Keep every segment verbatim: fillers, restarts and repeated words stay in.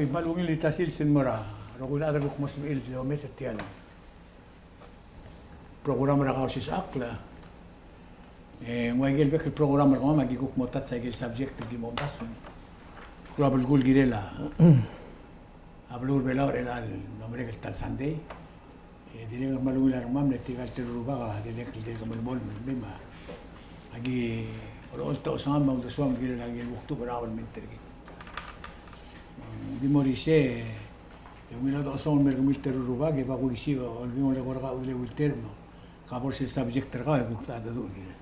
Kmal ungil el tia el sils el mo er a rokui el chad el kuk mo sebechir el omes er tia el program er a Kausisechakl. E ng ua ikel bek el program er kemam a ki kuk mo touch a ikel subject el ki mo omdasu. Klou a belkul el kirel a beluu er a Belau er chelecha el mlo merek el ta el Sunday. E dirrek el kmal ungil a rengmam le tirka el teru el rubak a dirrek el dirk melemolem el mei me aki olecholt a osengam me a uldesuam el kirel a ikel kuk tubech er a kabelment er kid. Ng di mo er isei e ungil a dosang el mer kemiu el teru el rubak e bo kuisik a olengit el eko er kau el ulterekokl me ka bo er sel subject er kau e kuk ta dedu el kirel.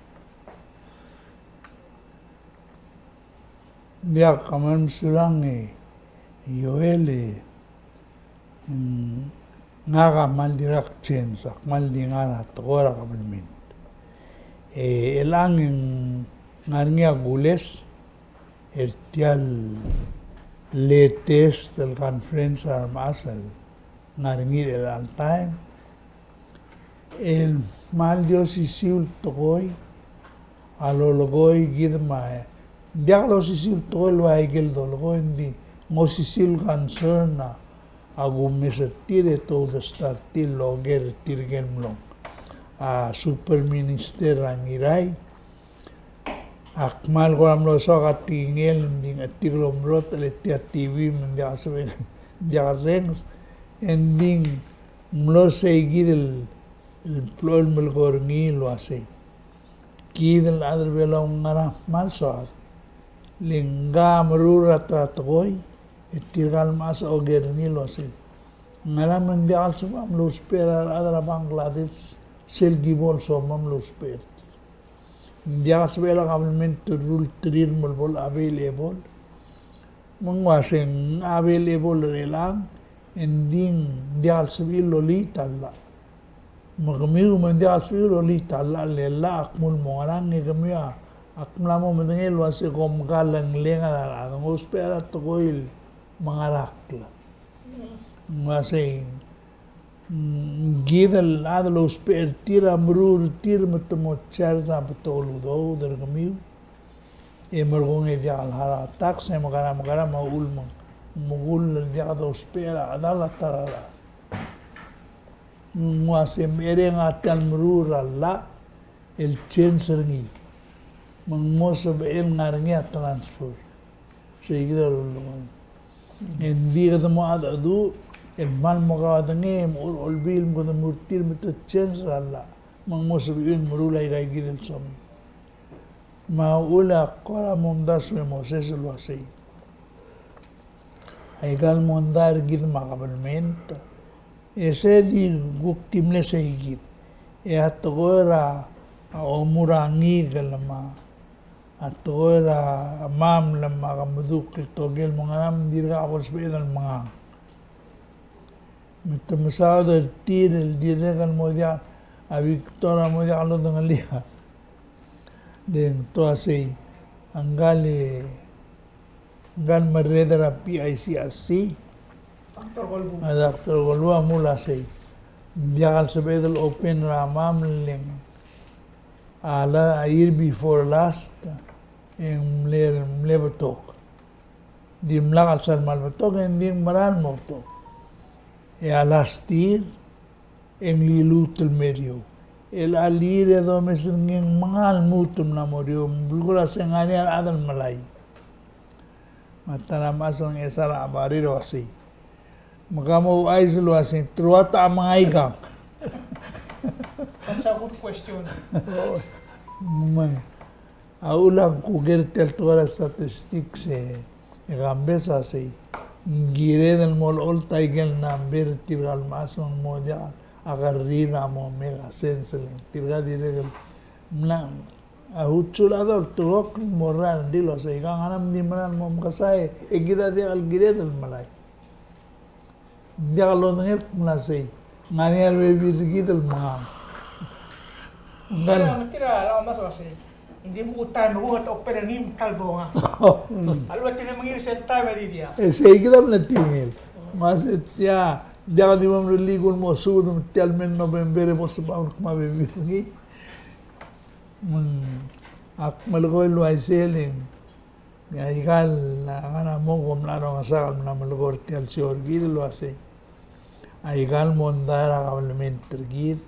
Ng diak, kmal mesulang e Joel e, mm, ngak a kmal dirkak change, ak kmal di ngar er a tekoi er a kabelment. E chelechang e ng ngar er ngii a kules er tia el latest el conference er a remechas el ngar er ngii er chelecha el taem el kmal di osisiu el tekoi a lolekoi kid me a, ng diak losisiu el tekoi el ua ikel dolekoi, ng di ng osisiu el concern a, a kumes er tir e te uldesued er tir el oker er tirke el mlong. A Super Minister er a Ngirai, ak kmal kora mlo soak a tekingel, ng di ng chetik el omerotech el tia TV me ng diak sebechek, ng diak rrenges, e ng di ng mlo sei kid el, el blechoel el melekoi er ngii el uasei, kid el chad er a Belau ngera kmal soad le ngka a meruul er a ta er a tekoi e tirka el mechas a oker er ngii el uasei, ngera me ng diak el sebecham el ousbech er a rechad er a Bangladesh sel ki bo lsomam el ousbech er tir? Ng diak el sebechel a kabelment el rulleterir me bo el available. Me ng uasei ng available er chelechang, e ng di ng diak el sebechir el oliit a llach. Me kemiu me ng diak el sebechir el oliit a llach, le llach a kmu el mo ngerang, e kemiu a, ak mla mo medengei el uasei kom kalengleng a rechad, ng ousbech a tekoi el mengerakl. Ng uasei, mm, kid el chad el ousbech er tir a meruul er tir me te mo charge a betok el udoud er kemiu. E merekong e diak el heart attacks e mekera mekera me a uchul me ng mekull el diak dousbech er a chedal a ta er a rechad. Ng uasei me chereng a tia el meruul er a llach el change er ngii. Me ng mo sebechel ngar er ngii a transfer. Sei kid a lulungang. E ng di kede mo mengedecheduch el kmal mo kaodengei e mo er a Olbiil me kede mo er tir me te change er a llach. Me ng mo sebechiu el meruul aika kid el somiu. Me a uchul e ak kora mo omdasu e Moses el uasei, aika el mondai er kid me a kabelment, e sei di kuk di mle sei kid. E a tekoi er a, a omur a ngikel me a tekoi er a mamel me a kemedukl el tokel me ngera me ng dirkak bo lsebeched el mengang. Me te mesaod er tir el dirrek el mo diak, a Victor a mo diak lodengelii a. Le ng ua sei, a ngka el, ngka el merreder er a PICRC, Doctor Golbu. A Doctor Golbu a mle ua sei, ng diak el sebeched el open er a mamel el, a la, a year before last, e ng mle, mle betok. Dimlak el sal kmal betok, e ng di ng meral mo betok. E a last year, e ng liluut el mer eou. E chelecha el year e domes er ngii e ng mengal lmuut el mla mo er eou, me ng belkul a se ng ngar er ngii a rechad el melai. Me a ta er a mechas a Ngchesar a chebarir el uasei, me ka mo ouchais el uasei, te ruatech a mengai kang? That's a good question. Me a uchul a kuker tia el tekoi er a statistics e, e kambes a sei, ng kired el mo olecholt a ikel number er tirka el mechas me ng mo diak a kerrir a mo make a sense el, tirka dirrek el mla, a uchul a dolterekokl el mo er a rengrir el uasei, ka ngera me ng di meral mo mekesai, e kid a diak el kired el melai. Ng diak lodengei el kmo sei, ng ngar er ngii a rebebil er kid el mengang. Ng kmal, ng di mo time e kuk open er ngii me ng kmal dongang. A lua tirke el mengiil sel time e di diak. E sei kid a mle tingel. Me a sei tia, diak di mo merellii kuk mo subed me tia el mei el November e bo lsebecham el kmo a bebil er ngii. Me ng, ak melekoi el uaisei e le ng Aika el, a, ngar er a mong kom mla er a ongesakl el mla melekoi er tia el show er kid el uasei, aika el mondai er a kabelment er kid,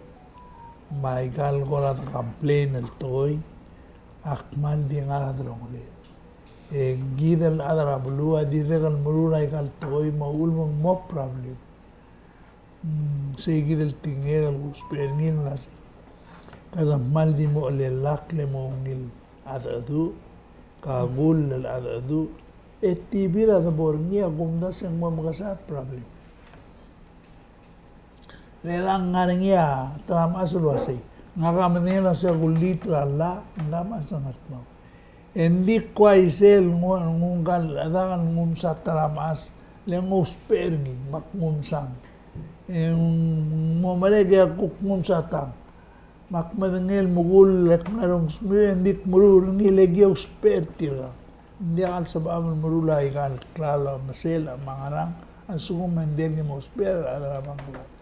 me aika el kora de complain el tekoi, a kmal di ngar er a delongeled. E kid el chad er a beluu a dirrek el meruul aika el tekoi me a uchul me ng mo problem. Mm, sei kid el tekingek el kusbech er ngii el uasei, kede kmal di mo chelellakl e mo ungil a chedecheduch, kakull el chedecheduch, e tibil a debo er ngii a kumdasu e ng mo mekesai a problem. Le ng ngar er ngii a ta er a mechas el uasei, ngak a medengei el uasei a kulii er a llach, ng mechas a ngatmau. E ng di ko uaisei el nguu, nguu ngka el chad el nguu msa ta er a mechas, le ng ousbech er ngii, me ak nguu msang. E ng mo merek e ak kuk nguu msa tang. Me ak medengei el mekull e ak mla er a ongsmiu, e ng di ak meruul er ngii le ki ousbech er tirka. Ng diak el sebecham el meruul aika el klalo, mesel, me a ngerang, a lsekum e ng diak ki mo ousbech er a rechad er a Bangladesh.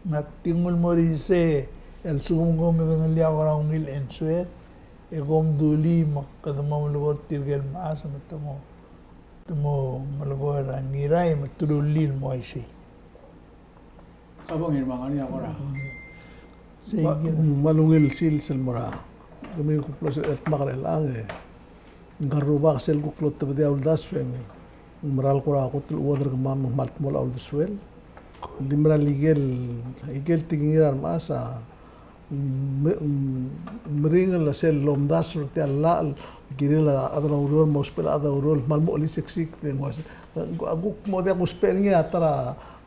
Me ak di nguu el mo er isei el lsekum kom medengelii a kora ungil answer, e kom dulii me kede mo melekoi er tirke el mechas me te mo, te mo melekoi er a Ngirai me te rullii el mo uaisei. Kabong er ngii me a ngar er ngii a kora. Sei kid. Me a ungil sils el mo er a, kemiu el kuk mlo sel dmak er chelechang e ngka el rubak sel kuk lotebedii a uldasu e ng mera el kora kot el chuodel er kemam me ng kmal dmolech a uldesuel. Ng di mera el ikel, ikel tekingir a remechas a me-, meringel a sel lomdasu er tia el llach el kirel a chad er a ureor me a ousbech er a chad er a ureor el kmal mo cheliseksikd e ng uasei, a kuk mo diak ousbech er ngii a ta er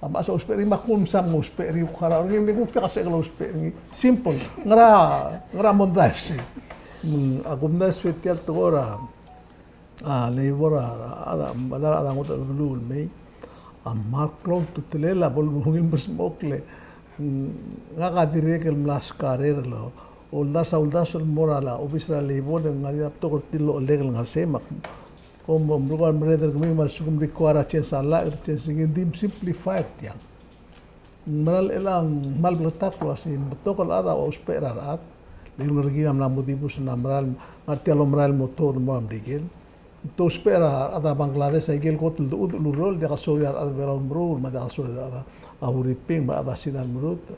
a mechas a ousbech er ngii me ak nguu msang ousbech er ngii, kuk harau er ngii, me kuk diak a sebechek el ousbech er ngii. Simple. Ngera, ngera mondai er sei. Mm, a kumdasu e tia el tekoi er a a, labor a, a, a, a, a, a ngodech el beluu el mei. A kmal klou a ultutelel a bo lebo ungil mesmechokl e, mm, ngak a dirrek el mla skarer el oldasu a uldasu el mo er a obis er a labor e ng ngar er ngii a betok er tir el ochelek el ngar er sei me ak, kom, kom, kom merreder er kemiu me a lsekum ng require a change a llach, e change er ngii, ng di simplify er tiang. Ng mera el chelechang, ng kmal bleketakl el uasei ng betok el chad a ousbech er a rechad, le ng ngar er ngii a mla mo dibus el mla merael, ngar tia el omerael el mo tuobed el mo er a Merikel. Te ousbech er a rechad er a Bangladesh a ikel kot el dechudech el ureor, diak a sorir a rechad er a Belau el meruul, me a diak a sorir a rechad er a Huriping, me a rechad er a Sina el merudech.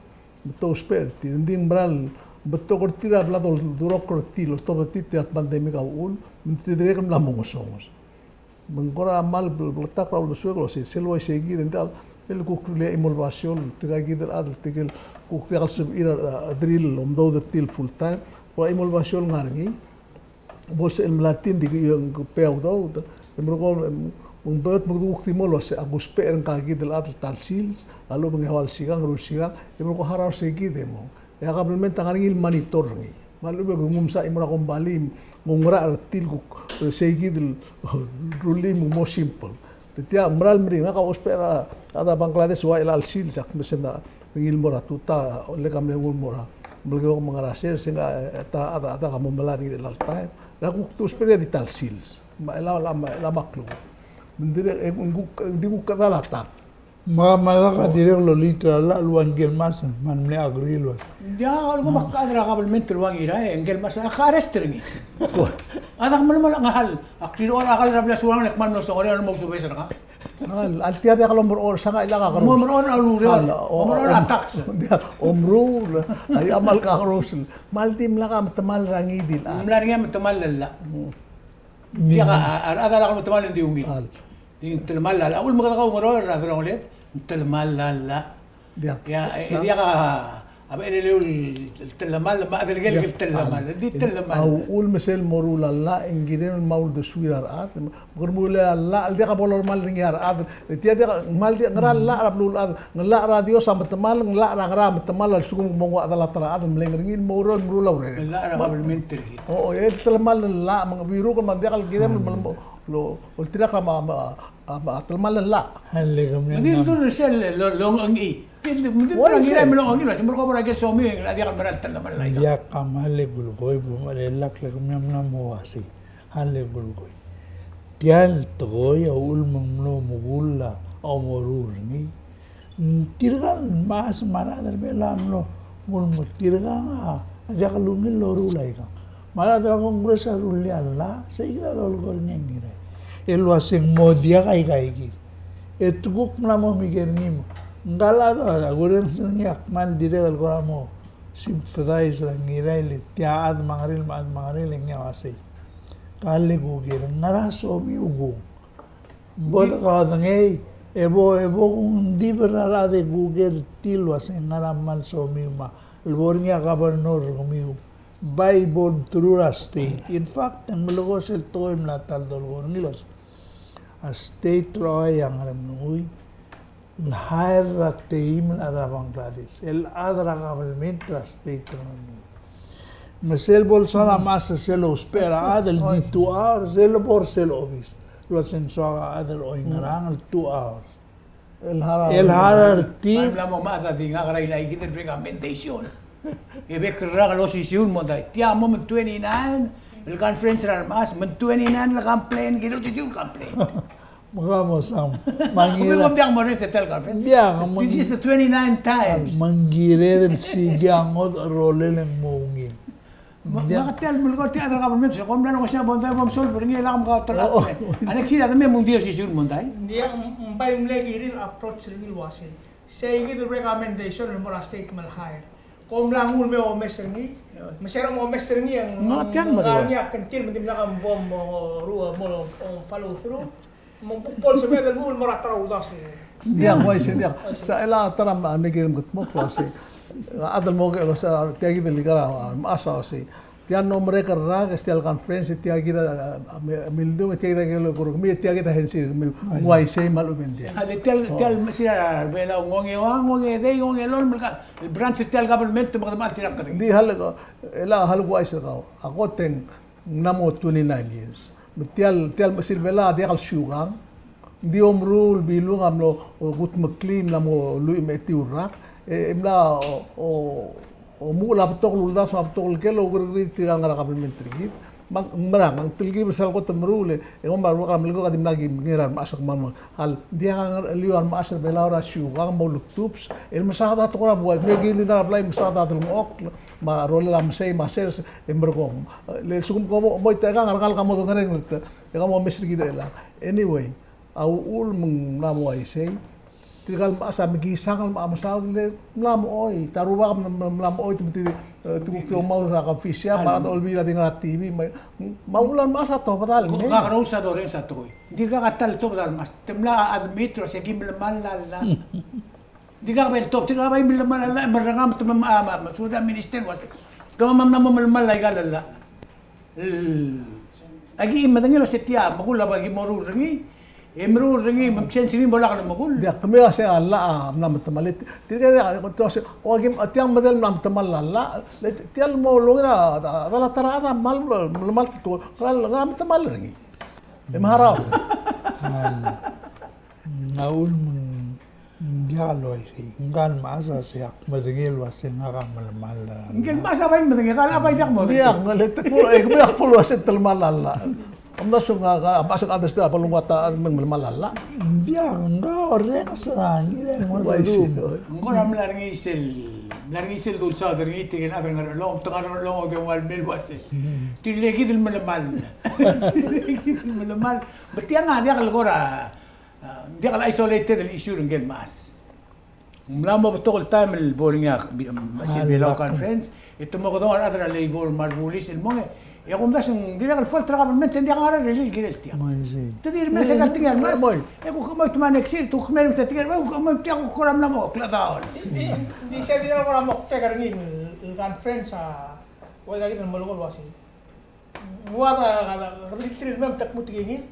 Te ousbech er tir, ng di ng mera el betok er tir a bla dol-, dolekoi er tir, oltobed er tir tia el pandemic a uchul, me te dirrek el mla mo ngesonges. Me ng kora kmal bel-, bleketakl er a uldesuek el uasei, sel uaisei kid e ng diak el kuk rullii a chimo el basio el tirka kid el chad el tirke el kuk diak el sebechir a, a, a drill el omdoud er tir el full time. Kora chimo el basio el ngar er ngii. Bo lsebechel el melai er tir, ng di ki, ng pay a udoud. E merekong, e, me ng beot me kede kuk di mo el uasei, ak ousbech er ngka kid el chad el ta el sils a lechub e ng eua el sikang, eru el sikang, e merekong harau er sei kid e mo. E a kabelment a ngar er ngii el monitor er ngii. Me a lechub e ke nguu msa a chimo er a kombalii, me ng ngerachel er tir el kuk, e, sei kid el rullii me ng mo simple. Tia, mera el meringel, ngak a ousbech er a, a rechad er a Bangladesh el ua chelecha el sils, e ak mesa er ngii el mo er a tutau, e le ka mle nguu el mo er a Melekeok me a Ngaraser, se ngak, e, ta, a, a, a mo melai er ngii er chelecha el taem. E ak kuk ousbech er ngii a di ta el sils. Me a chelecha, chelecha, chelecha me a klou. Me ng dirrek, e, ng kuk, ng di kuk chedal a tang. Me, me a dak a dirrek el olengit er a llach el ua ngike el mechas, me ng mle agree el ua. Ng diak, a leko me ak chad er a kabelment el ua Ngirai, e ngike el mechas a ka arrest er ngii. A dak melemolem a ngchal, ak riruul a kall er a blil a Surangel e kmal mlo songerenger el mo ousubes er ngak. A, a tia diak lomerechorech, se ngak el chelecha a kerous. Mo merechorech a ureor, o, mo merechorech a tax. Diak, omeruul, a, a kmal kakerous el. Kmal dimlak a metemall er a ngii di el chad. Ng mla er ngii a metemall el llach. Mm. Diak a, a, a rechad a lak lometemall e ng di ungil. Di ng telemall a llach. A uchul me kede kaungeroel er a delongeled, ng telemall a llach. Diak, e, e diak a, a becherellel el telemall, me a chedelekelek el telemall, di telemall. A uchul me sel moruul a llach, e ng kirem el mo uldesuir a rechad, me ke remuul a llach, el diak a bo loremall er ngii a rechad, e tia diak, kmal diak, ngera llach er a beluulechad, ng llach er a Dios a metemall, ng llach er a ngera a metemall, a lsekum ke mo nguu a chedal a ta er a chad, el meleng er ngii, el mo oureor, el meruul a urerel. Llach er a kabelment er kid. O, o, el telemall el llach, me ng biruk, me ng diak el kirem, el mo, lo, oltirakl a ma, ma, A, a telemall el llach. A le kemiu. Ng di mla, ng di sel lo, lo, lo ngii. Ng di, ng di mla ngii, me lo ngii, se merekong er a ikel somiu, a diak el mera el telemall el llach. Diak a kmal kulekoi, bo mechelellakl, le kemiu a mla mo uasei. A le kulekoi. Tia el tekoi a uchul me ng mlo mekull a omeruul er ngii. Tirka el mechas me a rechad er a Belau a mlo, mlo, tirka a diak el ungil el loruul aikang. Me a rechad er a Congress a rullii a llach, sei kid a lolekoi er ngii a Ngirai. El uasei ng mo diak aika kid. E te kuk mla mo meker ngii me. Ngka el chad a kurrenges er ngii a kmal dirrek el kora mo sympathize er a Ngirai le tia chad me a ngerel me a chad me a ngerel e ngii a uasei. Ka le kuker, ngera somiu kung. Bo dekaodengei, e bo, e bo kung dibel er a rechad e kuker tir el uasei ngera kmal somiu me a lebo er ngii a governor er kemiu. Bai bo mteru er a state. In fact, e ng melekoi sel tekoi el mla ta el dolekoi er ngii el uasei a state er a Hawaii a Ngeremlengui el hire er a team el chad er a Bangladesh, el chad er a government er a state er a Ngeremlengui. Me sel bo lsoal a mechas er sel ousbech er a chad el di two hours, el bo er sel obis el uasei ng soak a chad el oingerang el two hours. El hire er tir. Mla mo mechas a di ngak er a ila ikid el recommendation. E bek el rak el osisiu el mondai. Tia mo me ng twenty-nine el conference er a remechas, me ng twenty-nine el complain, kede osisiu el complain. Me ka mo soam. Me ng Ngirai. Ng diak mo er sel conference. Ng diak, me ng This is the twenty-ninth time. Me ng kired el siik a ngodech el rolel e ng mo ungil. Me, me tia el melekoi er tia el government, se kom mla er a ngeseu a bondai, bo msolb er ngii e lak mkaot er a. Oh, oh. A next year a de me mung di osisiu el mondai. Ng diak, ng bai mle kirir el approach er ngii el uasei. Sei kid el recommendation el mo er a state me le hire. Kom mla nguu el me omes er ngii, me se er a omes er ngii e ng ngar er ngii a kngtil me dimlak a bo mo, mo follow through. Me ng kuk bo lsebeched el mo, mo er a ta er a uldasu. Diak, uaisei, diak. Uaisei. Sa chelecha a ta er a me kirem kldmokl el uasei. A chad el mo ke el uasei, tia kid el ikar a remechas a uasei. Tia el mlo merek el rak, e sel conference, tia kid a, a, a, mildung, tia kid a kirel el kuk er kemiu, tia kid a hensi er kemiu. Uaisei me a lechub e ng diak. A le tia el, tia el mechas er a Belau, ng ongeua, ng ongedei, ng ongelolem el ka, el branch er tia el government, me kede mechas er tir a kerrekeriil. Ng di hal, e le hal uaisei er kau. A kot e ng ng mla mo twenty-nine years. Me tia el, tia el mechas er a Belau a diak el siukang. Ng di omeruul el Bilung a mlo, o, kudmeklii, mla mo lluich me a etiu el rak. E, e mla, o, o, omuchel a betok el uldasu me a betok el ker el oukerrekeriil tirka el ngar er a government er kid. Me ng merang, ng telkib el sal kot el meruul, e, e kom a rubak er a Melekeok a dimlak ki mengei er a remechas el kmal mo. Hal, ng diak a ngercheliu a remechas er a Belau er a siukang me a ulektuobes, el mesaod a tekoi er a buai, me kid el ngar er a blai mesaod a delengchokl, me a rolel a mesei me a sers, e merekong. Le lsekum kom mo, mo ita e ka ngar er ngii a mo dengerenger, e ka mo omes er kid er chelechang. Anyway, a uchul me ng mla mo uaisei, tirka el mechas a mekisang el mla mesaod le mla mo choi, ta rubak me ng mla mo choi, te meti, e, te kuk di omaul er a coffee shop, me a rechad a olbiil a di ngar er a T V, me, me a uchul a remechas a tobed el mei. Kakerous a dorrenges a tekoi. Ng dirkak a ta el tobed a remechas. Te mla admit er a se ki melemall a llach. Ng dirkak bo el tobed, tirka bai melemall a llach, me rengam te me, a, me, me, suda minister el uasei. Kemam a mla mo melemall aika el llach. Aki medengei el uasei tia, me kul a bai ki meruul er ngii, e meruul er ngii, me mchange er ngii, bo lak lemekul. Diak, kemiu a se a llach a mla metemall. Tirka a, o, aki, tiang medal mla metemall a llach, le tia el mo longir a, a, a, a ta er a chad a kmal, melemall te, ngera, ngera metemall er ngii. E meharau. Ng uchul me ng diak el uaisei. Ngka el mechas a se ak medengei el uasei ngak a melemall. Ngke el mechas a bai medengei, ka llach a bai diak modengei. Diak, ng le te kmo, e kemiu a kbo el uasei te melemall a llach. Omdasu ngka, ngka a mechas a understand a bo lenguu a ta me ng melemall a llach. Ng diak, ngka a orrenges er a Ngirai el mo. Uaisei. Ng kora mla er ngii sel, mla er ngii sel dulsaod er ngii tirke el chad er a Ngerchelong, te ngar er a Ngerchelong, te ua el mei el uasei. Tirke kid el melemall. Tirke kid el melemall. Me tiang a diak el kora, a, diak el isolated el issue er ngke el mechas. Ng mla mo betok el taem el bo er ngii a, a, Belau conference, e te mo kedong a rechad er a labor me a rebulis el mong, e, e kumdasu ng dirrek el fault er a government, e ng diak a ngerang el kirel tiang. Te di remes a tekingel el mechas, e kuk mo itma next year, te kuk mo remes a tekingel, e kuk mo tiang kuk kora mla mo klechedaol. Di, di se di kora moktek er ngii el conference a, ua ikakid el melekoi el uasei. Ng ua kede, kede, kede, kede, kede, kede, kede,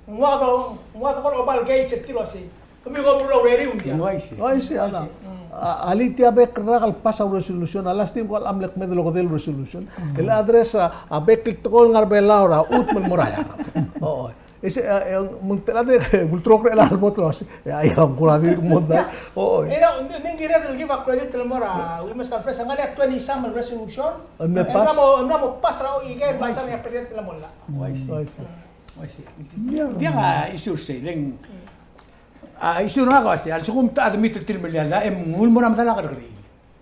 ng ua kede, ng ua kede kora obal gauge er tir el uasei. Kemiu kom meruul a ureriu, ng diak. Uaisei. Uaisei, a. Uaisei. Mm. A, alii, tia bek el rak el pass a resolution, a last time ko a mle kmeed el okedei el resolution. Mm. El address a, a bek el tekoi el ngar er a Belau er a chutem el mo er a eanged. Oi. E se, e, e, me ng techa di, ulterekokl er chelecha el vote el uasei, e, a, ia, ng kora di mondai. Oi. E, no, ng, ng kired el give a credit el mo er a Women's Conference, ng ngar er ngii a twenty some el resolution. El mle pass. E ng mla mo, ng mla mo pass er a, ike, el pass er a president el mo llach. Uaisei. Uaisei. Uaisei. Tiang a issue er sei, le ng, a, issue er ngak a uasei, a lsekum te admit er tir el melial a, e mnguu el mo er a medal a kerrekeriil.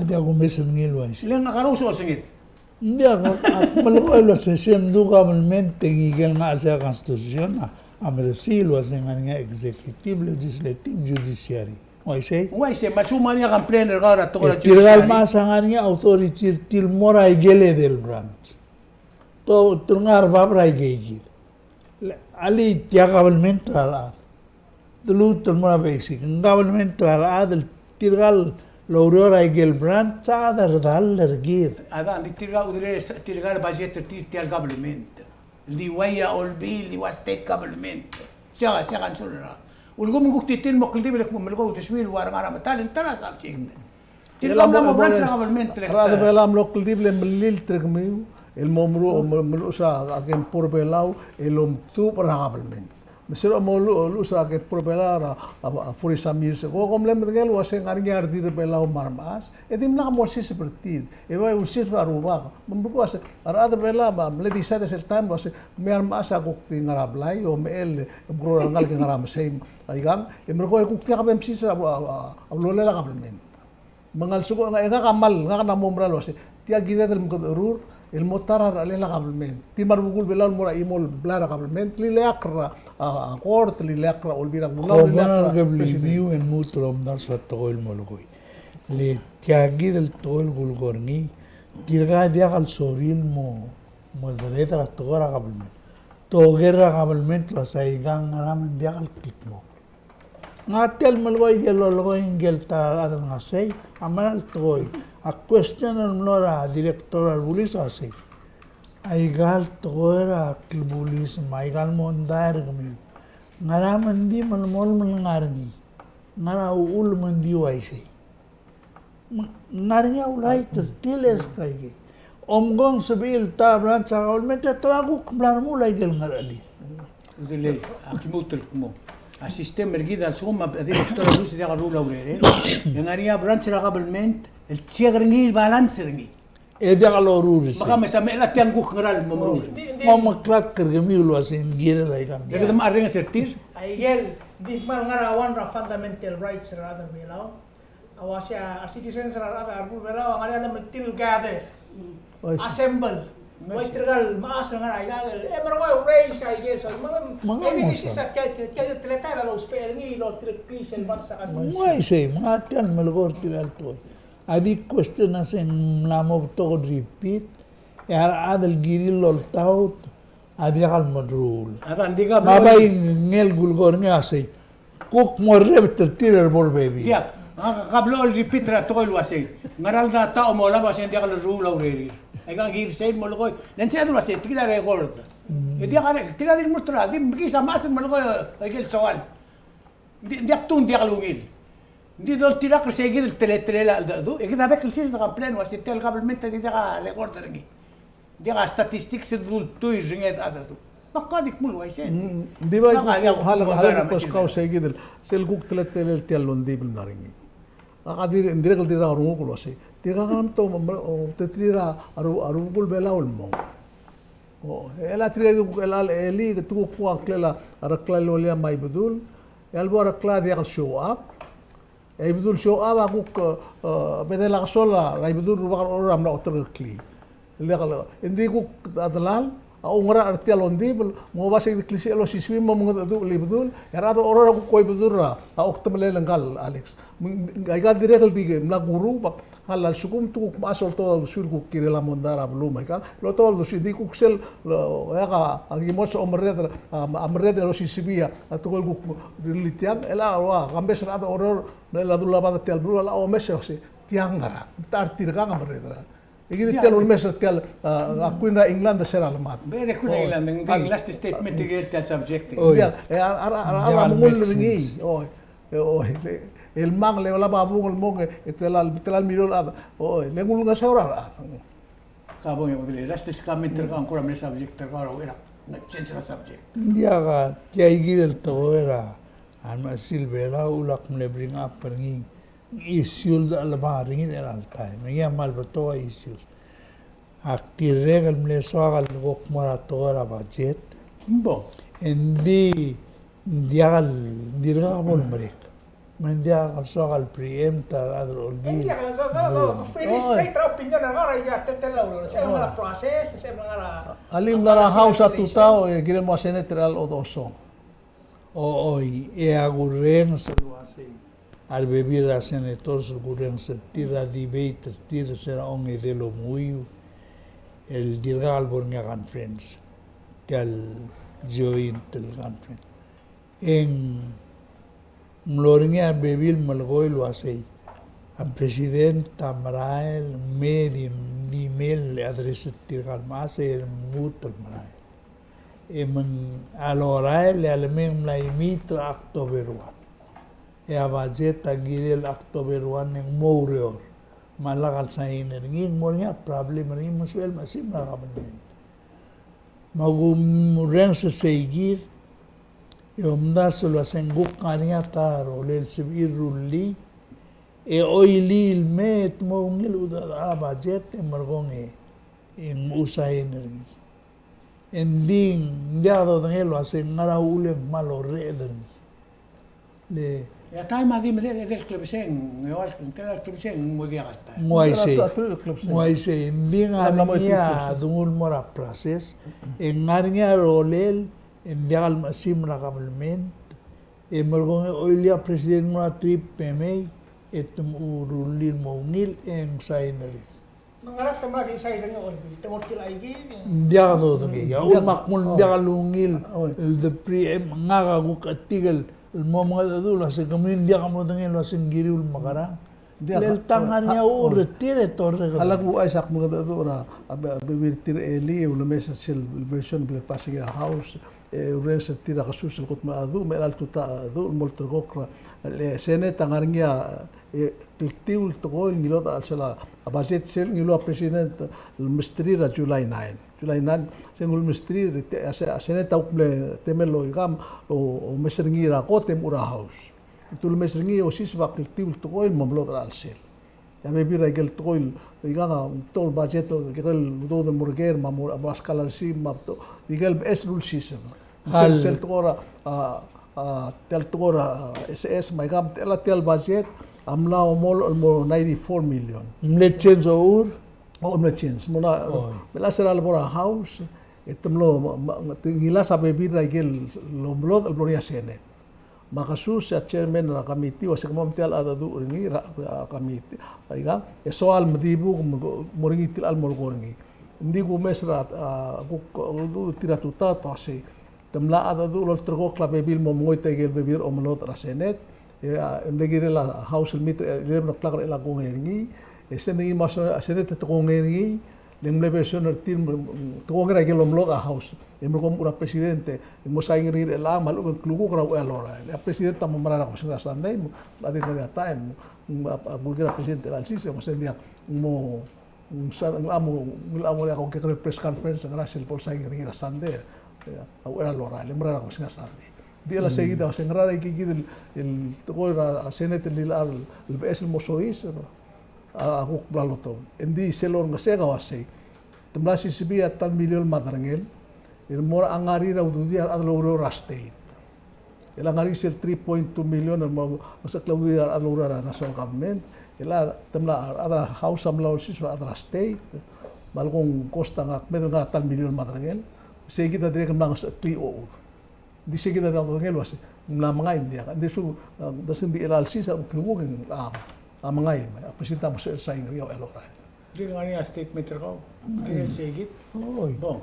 A diak kumes er ngii el uaisei. Le ngak a lsebechel osenged. Ng diak, ak melekoi el uase se mdu government e ngike el ngar er sel constitution a, a mesaod el uase ng ngar er ngii a executive, legislative, judiciary. Uaisei? Uaisei, me a lsekum ng ngar er ngii a complaint er kau er a tekoi er a judiciary. E tirka el mechas a ngar er ngii a authority er tir el mo er a ikel edei el branch. Te, te ngar er a bab er a ikei kid. Le, alii, tia government er a rechad. Te lmuut el mo er a basic. Ng government er a rechad el tirka el oureor er a ikel branch a chad er a redall er kid. A da, ng di tirka el udoud, tirka el budget er tir, tia el government. Ng di ua a olbiil, ng di ua state government. Sei a, sei a concern er a Ulekum ng kuk di tir el mo kldibel e kmo melekoi a uldesuir el ua ngar er a medal e ng ta er a subject. Tirka a mla mo branch er a government el, a rechad er a Belau a mlo kldibel e mellilt er kemiu el mo meru, mo meluches a kempo er a Belau el omtubech er a government. Me se er a mo lu-, luches a kempo er a Belau er a, a, a forty some years ago, kom mle medengei el uase ng ngar er ngii a redil er a Belau me a remechas, e dimlak mo olsiseb er tir. E bai ulsiseb er a Rubak. Me ng kuk uase a rechad er a Belau a mle decide er sel taem el uase me a remechas a kuk di ngar er a blai, e omechell e mekerang e ngalek e ngar er a mesei me aikang, e merekong e kuk diak bo msiseb er a, a, a, a ulolel a government. Me ng a lsekum e ngak a kmal, ngak a mla mo mera el uase tia kired el mekerang el mo ta er a rechad er a government. Di me a rubekul Belau el mo er a chimo el blai er a government, lileakl er a, a, a court, lileakl er a Olbiil er a Kelulau, lileakl er a president. Kom ngar er a kebliil el lmuut el omdasu a tekoi el molekoi. Le tia kid el tekoi el kulekoi er ngii, tirka a diak el sorir el mo, mo dered er a tekoi er a government. Toker er a government el uase aikang, ngera me ng diak el kldmokl. Ngak tia el melekoi, tia el lolekoi ngike el ta el chad el ngar sei, a mera el tekoi. A question el mlo er a director er a bulis a sei, aika el tekoi er a klebulis me aika el mondai er kemiu, ngera me ng di melemolem el ngar er ngii? Ngera uchul me ng di uaisei? Me ng ngar er ngii a ulai tertil e se kaikei. Omko ng sebechir el ta er a branch er a government e te kuk mla remuul aike el ngerechelir. Udelel, a ki lmuut el kmo a system er kid a lsekum a director er a bulis a diak loruul a urerir, e ng ngar er ngii a branch er a government el check er ngii, el balance er ngii. E diak loruul er sei. Me ka mesa me chelecha tia ng kuk ngera el mo meruul. Mo meklatk er kemiu el uase ng kirel aika. E kede mla orrenges er tir. Aike el di kmal ngar er a one er a fundamental rights er a rechad er a Belau. A uase a citizens er a rechad er a beluu er a Belau a ngar er ngii a lemetik el gather, assemble. Ua tirka el mechas el ngar er a ikal, e merekong e raise aike el, so, maybe this is a, tia, tia, tia el teletael a lousbech er ngii el oltirakl sel bars a kas. Ng uaisei, me ng tia el melekoi er tirka el tekoi. A di question a se ng mla mo betok el repeat, e a rechad el kirir el oltaut, a diak el meruul. Me a bai ngii el kulekoi er ngii a sei, kuk mo rrebetel tir er a bo lebebil. Diak, ngak a blechoel repeat er a tekoi el uasei, ngera el data a mo olab a sei ng diak leruul a urerir? Aika ng kirir sei el melekoi. Le ng sei a dul uasei, tia kid a record. E diak a re-, tia kid a di lmuut er a, di mekiis a mechas el melekoi aike el soal. Ng di, ng diak tung, ng diak lungil. Ng di doltirakl er sei kid el teletelel a cheldecheduch, e kid a bek el sils el complain el uasei tia el government a di diak a record er ngii. Diak a statistics el dultuil er ngii a cheldecheduch. Me ak di kmo el uaisei. Mm, ng di bai kuk, kuk, hal, hal, kuk kau sei kid el, sel kuk teletelel tia el ongdibel el mla er ngii. Ak di, ng dirrek el dirrek el renguk el uasei, tirka a ngar er a mto, me, me, o, te tir a, a ru-, a rubekul Belau el mong. O, e le tirka kuk el, el, el, e te kuk kuk a ngklel a Reklai el Olia me a Ibedul, e a lebo er a Reklai a diak el show up. E a Ibedul show up a kuk, e, e, bedel a kesol a, a Ibedul, Rubak er a Oreor a mla oterekeklii. El diak el, e ng di kuk a delal a oungerachel er tia el ongdibel, me ng oba sei kid el klisichel el osisiu me a mengedecheduch el Ibedul, e a rechad er a Oreor a kuk ko Ibedul er a, a okdemelel ngka el Alex. Me ng, aika dirrek el di mla kuruul, me a lsekum te kuk mechas el oltobed a uldesuir el kuk kirel a mondai er a beluu me aika el oltobed a uldesuir, di kuk sel, e, ak a, a ki mo omerreder, a, a merreder el osisiu a, a tekoi el kuk rirellii tiang, el a, ua, kambes er a rechad er a Oreor, me a ldu el obad er tia el beluu, a lomes el uasei, tiang ngera, ng ta er tirka a merreder. E kid tia el ulemes er tia el, a, a Queen er a England a se er a lemad. Be e Queen er a England, ng di last statement er tia el subject. Oi. Tia, e, a, a, a, a, a, a, mengull er ngii. Oi. E, oi. E, el mong, le olab a bung el mong, e, e, tela, tela el mirror a, oi, le ng ulengeseu er a rechad. Ka bong e, last comment er kau, ng kora mle subject er kau, er a, change er a subject. Ng diak a, tia kid el tekoi er a, a, me a Silvera, ulak mle bring up er ngii. Issue el dechelebangel er ngii er chelecha el taem. Me ngii a kmal betok a issues. Ak dirrek el mle soak el kuk mo er a tekoi er a budget. Bo. Engdi, ng diak el, ng dirkak bo lemerek. Me ng diak el soak el preempt a rechad er a Olbiil. Ng diak, ka, ka, ka, ka, finish state er a opinion er kau er a, ia, te, te, lau, lau, se el ngar er a process, se el ngar er a, a lim ngar er a House a tutau, e kirel mo a Senate er a lodoso. Oi, e a kurrenges el uasei, a rebebil er a senators el kurrenges er tir er a debate er tir er se er a ongedei el omenguiu el dirkak el bo er ngii a conference, tia el joint el conference. E ng mlo er ngii a rebebil el melekoi el uasei, a president a merael, me di, di mei el address er tirka el mechas e lmuut el merael. E me ng a lorael e a lemei e ng mla imiit er a October one. E a budget a kirel October one e ng mo oureor. Me a lak el sign er ngii, ng mo er ngii a problem er ngii me ng sebechel el mechesimer a government. Me a kumreng se sei kid, e omdasu el uasei ng kuk ngar er ngii a ta er a rolel el sebechir el rullii, e choilii el mei e te mo ungil a budget e merekong e ng mo sign er ngii. E ng di, ng diak dodengei el uasei ng ngar er a uchul e ng kmal orreched er ngii. Le a taem a di mle, le, le klebesei, ng eua, ng tela klebesei, ng mo diak a taem. Ng uaisei. Ng uaisei, ng di ngar er ngii a dengul mo er a process, e ng ngar er ngii a rolel, e ng diak el mechesimer a government, e merekong e choilii a president el mo er a trip e mei, e te mo rullii el mo ungil, e ng sign er ngii. Me ng ngar er a temel a decide er ngii a Olbiil, te mo er tir a ikid. Ng diak dodengei, a uchul me ak kmal diak lungil el de pre-, em, ngak a kuk chetik el mo mengedecheduch el uasei kemiu ng diak modengei el uasei ng kiriu el mekerang. Le te ngar er ngii a uchul er tir e te orreked. A lak uaisei ak mengedecheduch er a, a be-, bebil er tir el, e ulemes er sel version el bla pass er ngii er a House, e urrenges er tir a kesus el kot el mengedecheduch, me a chelecha el tutau a chedecheduch el mo olterekokl er a, le Senate a ngar er ngii a, e, kltiu el tekoi el ngilodech er a chelsel a budget, sel ngiluu a president el mesterir er a July nine. July nine, sel ngiluu el mesterir, e a se-, a Senate a kuk mle temel el oikang, o, omes er ngii er a kot e mo er a House. Te ulemes er ngii e osiseb a kltiu el tekoi el mo melodech er a chelsel. E a bebil er a ikel tekoi el, ikang a, betok el budget el kekerei el udoud el mo er ker, me a mo, mo er a scholarship, me a betok, ikel beches el ulsiseb. Sel, sel tekoi er a, a, a, tia el tekoi er a, a, S S, me aikang, tia el, tia el budget a mla omolech el mo ninety-four million. Mle change a uchul? O, mle change. Mo na, me a last er a lebo er a House, e te mlo, ma, ma, te ngilasech a bebil er a ikel lomelodech el mo er ngii a Senate. Me a kesus e a chairman er a committee, uase kemam tia el cheldecheduch er ngii er a, a, committee. Aikang, e soal me di buk, mo er ngii tia el mo er ngii. Ng di kumes er a, a, kuk, kuk, tir a tutau, te uasei. Te mla cheldecheduch el olterekokl a bebil el mo mengoit a ikel bebil er a omelodech er a Senate. E a, e mle kirel a House el meet er a eleven o'clock er a chelecha el kongei er ngii. E sel ngii me a Senate te kongei er ngii, le ng mle version er tir, te kongei er a ikel omelodech a House. E merekong e mo er a president, e mo sign er ngii er chelechang, me a lechub e ng klukuk er a uchei el lorael. E a president a mo mera er a kebesengei er a Sunday, me a dirk ngar er ngii a taem, me a, a kulker a president er a chelsel, e mo send er ngii a, mo, Ng sa, ng locha mo, ng locha mo er a kekerei el press conference, ngera sel bo el sign er ngii er a Sunday, e, a uchei er a lorael, e mera er a kebesengei a Sunday. Di el a sei kid a, se ngera er a ikakid el, el tekoi er a Senate el lilecha el beches el mo soiseb, a, a kuk bla lotobed. Engdi sel orrengesek a uasei, te mla sisebii a ta el miliol me a derengel, el mo er a ngar er ngii er a ududir a rechad el oureor er a state. El ngar er ngii sel three point two million el mo, mo ngesecheklii a rechad el oureor er a national government. El te mla, a rechad er a House a mla olsiseb er a rechad er a state. Me a lekong cost a ngak, me ng ngar er a ta el miliol me a derengel. Sei kid a dirrek el mla ngesecheklii a ochur. Di sei kid a diak dodengei el uasei ng mla mengai, ng diak. Ng di su, a, di sel di chelecha el sils a klukuk e ng, a, a mengai, me a president a mo sebechel el sign er ngii a uchei el lorael. Dirk ngar er ngii a statement er kau? Dirk, sei kid? Oi. Bong.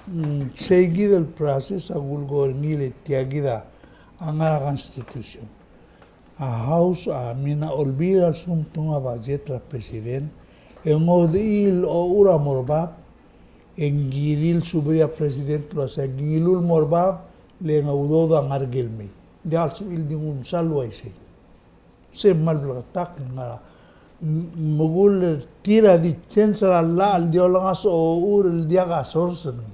Mm, sei kid el process a kulekoi er ngii le tia kid a ngar er a constitution. A House, a, me a Olbiil a lsekum te nguu a budget er a president, e ng ngodechii el ochur a mo er bab, e ng kirir el subedii a president el uasei a ki ngiluu el mo er bab, le ng udoud a ngar er ker el mei. Ng diak el sebechir el di nguu el msal el uaisei. Se kmal bleketakl, ng ngar er a, m-, me kull tir a di change er a llach el di olengasech a ochur el diak a source er ngii.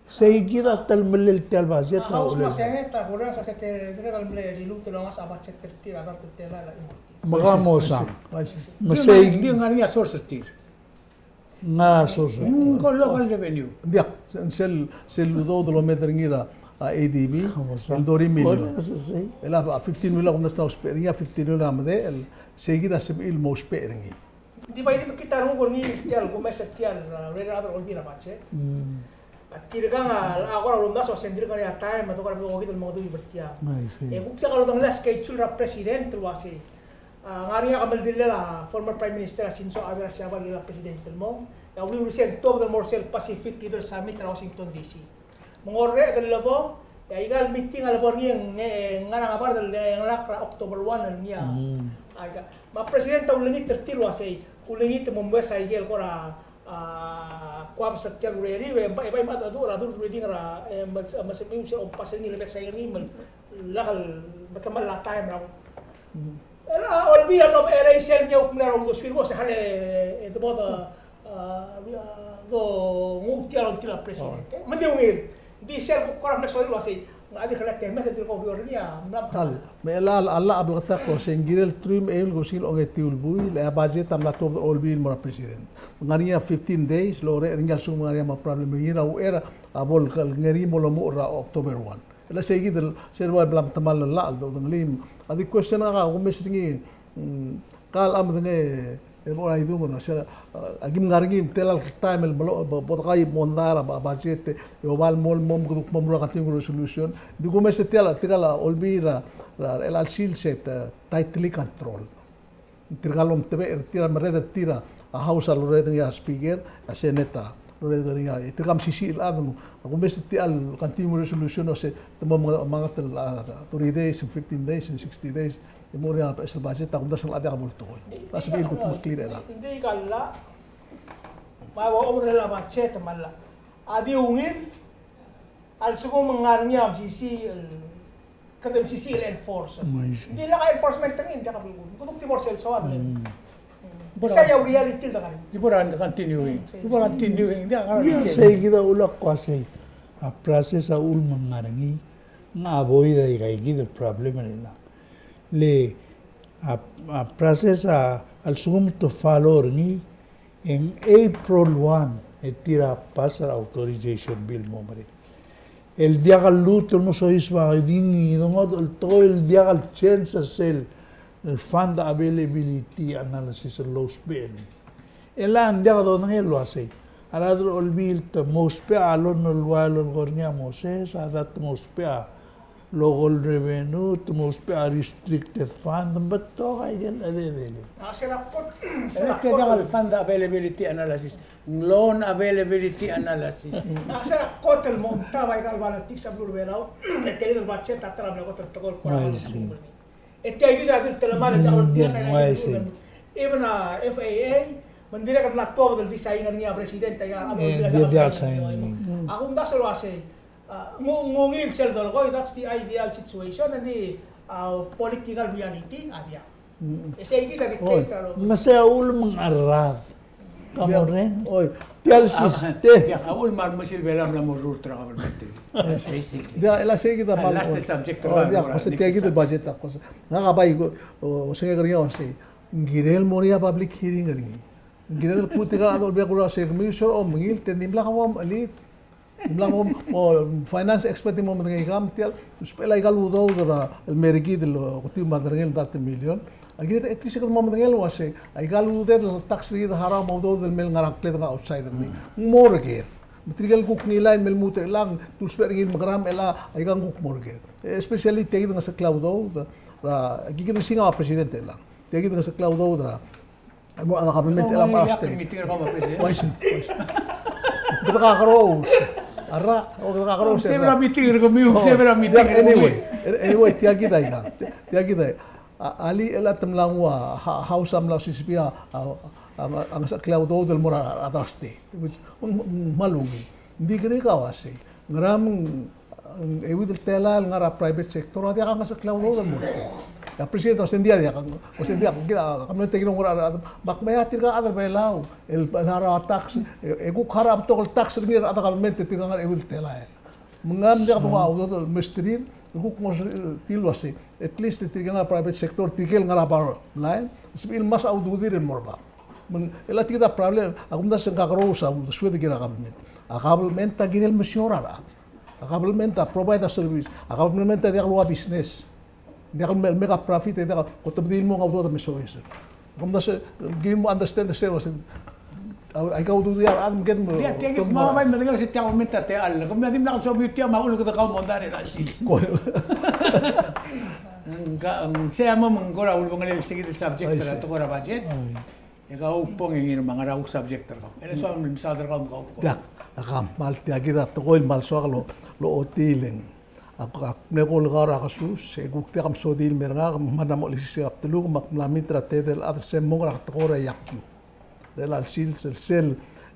Sei kid a telemellel tia el budget a House me a uchul. Senate a kurenges a se te dirrek el mle liluut el olengasech a budget er tir a dart el telael a chimo er tir. Me ka mosang. Me sei, di ngar er ngii a source er tir. Ng source. Mm, ko local revenue. Diak, sel, sel udoud el omed er ngii er a, a, A D B, el thirty million. El a fifteen million a kumdasu el ousbech er ngii, a fifteen million a medechel, sei kid a sebechir el mo ousbech er ngii. Di bai di mekngit a renguk er ngii tia el kumes er tia el, a, rechad er a Olbiil er a budget. Mm. A tirkang a, a kora ulemdasu a se ng dirk ngar er ngii a taem, me a tekoi er a bo kid el mengedecheduch er tia. E kuk diak a lodengelii a schedule er a president el uasei. A, ngar er ngii a kemeldillel a former Prime Minister a Shinzo Abe er a Siabal el kirel a president el mong. E a uriul er sei e ng tuobed el mo er sel Pacific Leaders Summit er a Washington D C. Me ng orreched el lebo, e aika el meeting a lebo er ngii e ng, e ng ngar er a ngebard el chengelakl er a October one el ngii a. Mm. Aika. Me a president a ulengit er tir el uasei, ulengit e mo mes aike el kora a, ko a bes er tia el ureriu, e bai, e bai me a dul, a dul reading er a, e, me, me, me, me, o pass er ngii el mei e sign er ngii me lak el, me te mla taem er a. El, a, Olbiil a mlo, e, er a isel ngii a kuk mla er a uldesuir ko se hale, e, de bo de, a, a, do nguu tia el ongtil a president. Me ng di ungil. Di sel kuk kora mle sorir el uasei, ng di kora te me te dirk oureor er ngii a mla. Tal, me a llach, a llach a bleketakl el uasei ng kirel truich me a eim el kebesengil a ongetiu el buil, e a budget a mla tuobed er a Olbiil el mo er a president. Ng ngar er ngii a fifteen days, el orechir er ngii a lsekum ng ngar er ngii a mo problem er ngii er a uchei er a bo el ngar er ngii a mo lomuchel er a October one. E le sei kid el, sel ua bla mtemall el llach el dodengelii. A di question a ka kumes er ngii, mm, ka el medengei, e bo er a idung, no, sel, a, a kim ngar er ngii, tela el taem el mlo, bo, bo dekainget el mondai er a, a budget, e oba el mo, mo, mo, mo er a continuing resolution. Di kumes er tia el, tirka el Olbiil er a, er a, er a chelecha el sils e te, tightly control. Tirka el omtebechel er tir a merreder er tir a House a lorreder er ngii a Speaker, a Senate a lorreder er ngii a, e tirka a mesisiich el chad, no. A kumes er tia el continuing resolution, no, se te mo menga-, mengat el, a, thirty days, fifteen days, and sixty days. E mo er ngii a beches el budget, a kumdasu el chad a diak bo letekoi. A sebechir el kuk meklir er chelechang. Ng di ka el llach, me a ua omerellel a budget me a llach. A di ungil, a lsekum ng ngar er ngii a mesisiich el, kede mesisiich el enforce. Ng di lak a enforcement er ngii, ng diak a belkul. Kede kuk di mo er sel soad el. Isei a reality el dengar er ngii. Di bo er a continuing. Di bo er a continuing. Di a ngar er ngii. Sei kid a ulak ko uasei. A process a uchul me ng ngar er ngii. Ng avoid a ikaikid el problem er chelechang. Le a, a process a, a lsekum te follow er ngii, e ng April one e tir a pass er a authorization bill el mo merek. El diak a lluut el mo soiseb a di ngii di ngodech el tekoi el diak el change er sel, el fund availability analysis el lousbech er ngii. E le ng diak dodengei el uasei. A rechad er a Olbiil te mousbech a loan el ua el olekoi er ngii a Moses, a rechad te mousbech a local revenue, te mousbech a restricted fund, ng betok a ikel chededel. A se er a kot, se er a kot el fund availability analysis, loan availability analysis. A se er a kot el mo omtab a ikal politics er a beluu er a Belau, e tia el budget a ta er a mle kot el tekoi el kora. E tia kid a di telemall el diak el tia el. Even a F A A, me ng dirrek el mla tuobed el di sign er ngii a president, a, a, a kumdasu el uasei. A, ng, ng ungil sel dolekoi, that's the ideal situation, and the, a, political reality, a diak. E sei kid a dictator. Me sei a uchul me ng cherrad. Ka mo reng. Oi. Tia el system. Tia, a uchul me a remechesil Belau a mla mo rurt er a government. Basically. Tia, e le sei kid a. Last subject. Oi, tia, ko se tia kid el budget a ko se. Ngak a bai ko, o, osengek er ngii a uasei. Ng kirel mo er ngii a public hearing er ngii. Ng kirel el kuk tirka el chad el Olbiil a kuk er a uasei, kemiu sel omengil, te dimlak a mo elite. Dimlak mo, mo finance expert e mo medengei kemam tia el, usbechel a ikal udoud er a, el mer kid el, o, kuk tiu me a derengel el dart el million. A kirel, at least kede mo medengei el uasei, a ikal udoud el tax er kid a harau me a udoud el mei el ngar er a ngkled er a outside er ngii. Ng mo er ker. Me tirke el kuk ngilai el me lmuut er chelechang, te usbech er ngii el mekerang, e le a ikang kuk mo er ker. Especially tia kid el ngesekl a udoud er a, aki kid el singa a president er chelechang. Tia kid el ngesekl a udoud er a, el mo er a government el mo er a state. Uaisei, uaisei. Kede kakerous. A rak, o kede kakerous. Several meeting er kemiu, several meeting er kemiu. Anyway, anyway, tia kid a ikang. Tia kid a, a, alii el a te mla nguu a, ha-, House a mla osisiu a, a, a, a ngesekl a udoud el mo er a, a rechad er a state. Which, ng, ng, ng kmal ungil. Ng di kerik a uasei. Ngera me ng Ng euid el telael el ngar er a private sector a diak a ngesekl a udoud el mo er tir. A president a uasei ng diak, a uasei ng diak, kid a, kemiu te kirel ngar er a, me ak mei a tirka el chad er a Belau el, el harau a tax, e, e kuk harau a betok el tax er ngii er a rechad er a government e tirka ngar er a euid el telael. Me ng diak donguu a udoud el mesterir, e kuk mo er tir el uasei. At least tirke el ngar er a private sector, tirke el ngar er a bottom line, sebechir el mesa a ududir el mo er bab. Me ng, e le tia kid a problem, a kumdasu e ng kakerous a uldesued el kirel a government. A government a kirel mesiou er a rechad. A government a provide a service. A government a diak el ua business. Diak el me-, make a profit, e diak el, ko te di mo nguu a udoud me soiseb. Kumdasu, give mo understand the service. A, aika ududir a rechad me kede mo. Diak, tia kid me a bai medengei se tia government a techall. Kemiu a dimlak el somiu tia me a uchul e kede kau mondai er a sils. Ko. Ng ka, ng sei a mo me ng kora ulebengelel se kid el subject er a tekoi er a budget. E kau Pong e ngii me a ngera kuk subject er kau. E le soam el mesaod er kau me kau Pong. Diak, a kmal tia kid a tekoi el kmal soak el, el ochotii el ng. Ak, ak mle ko el kau er a kesus, e kuk diak a mesodii el mer ngak, me ng mla mo olsiseb a bdeluk, me ak mla meet er a tedei el chad er se el mong er a tekoi er a iakiu. Er chelecha el sils, sel, sel,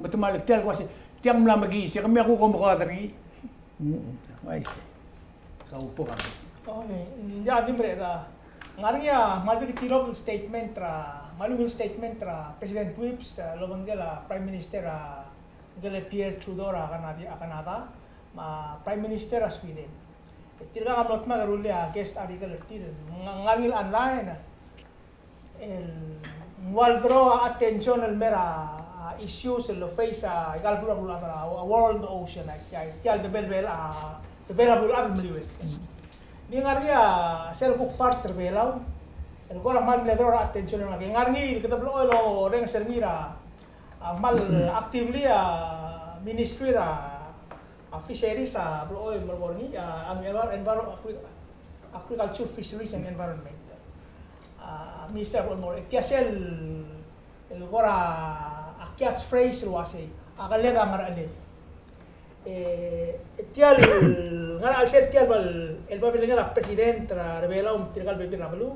Me te mle tia el kmo se, tiang mla mekiis, e kemiu a kuk omekoad er ngii. Mm, uaisei. Kau bo kmes. Okay, ng diak di merek a. Ng ngar er ngii a, me a di tirke el statement er a, me a lechub e ng statement er a President Whipps, a, el obengkel a Prime Minister a, ngike el Pierre Trudeau er a Canada, a Canada, me a Prime Minister er a Sweden. E tirka a mlo dmak el rullii a guest article er tir, ng ngar er ngii el online, el ua el draw a attention el mei er a, a, issues el face a ikal beluu er a, a, a world ocean, a, tia, tia el debel bel a, debel a beluu el meliuekl. Ng di ngar er ngii a sel kuk part er a Belau el kora kmal mle draw er a attention el ngar er ngii, ngar er ngii el kede blechoel orrenges er ngii er a, a, kmal actively a ministry er a a fisheries a blechoel el mo er ngii, a, a envir-, envir-, agri-, agriculture, fisheries and environment. A, minister a blechoel el mo er ngii. Tia sel, el kora a catchphrase el uasei, a keled a ngercheled. E, tia el ngercheled, tia el bal, el babilengel a president er a Belau me tirka el bebil er a beluu.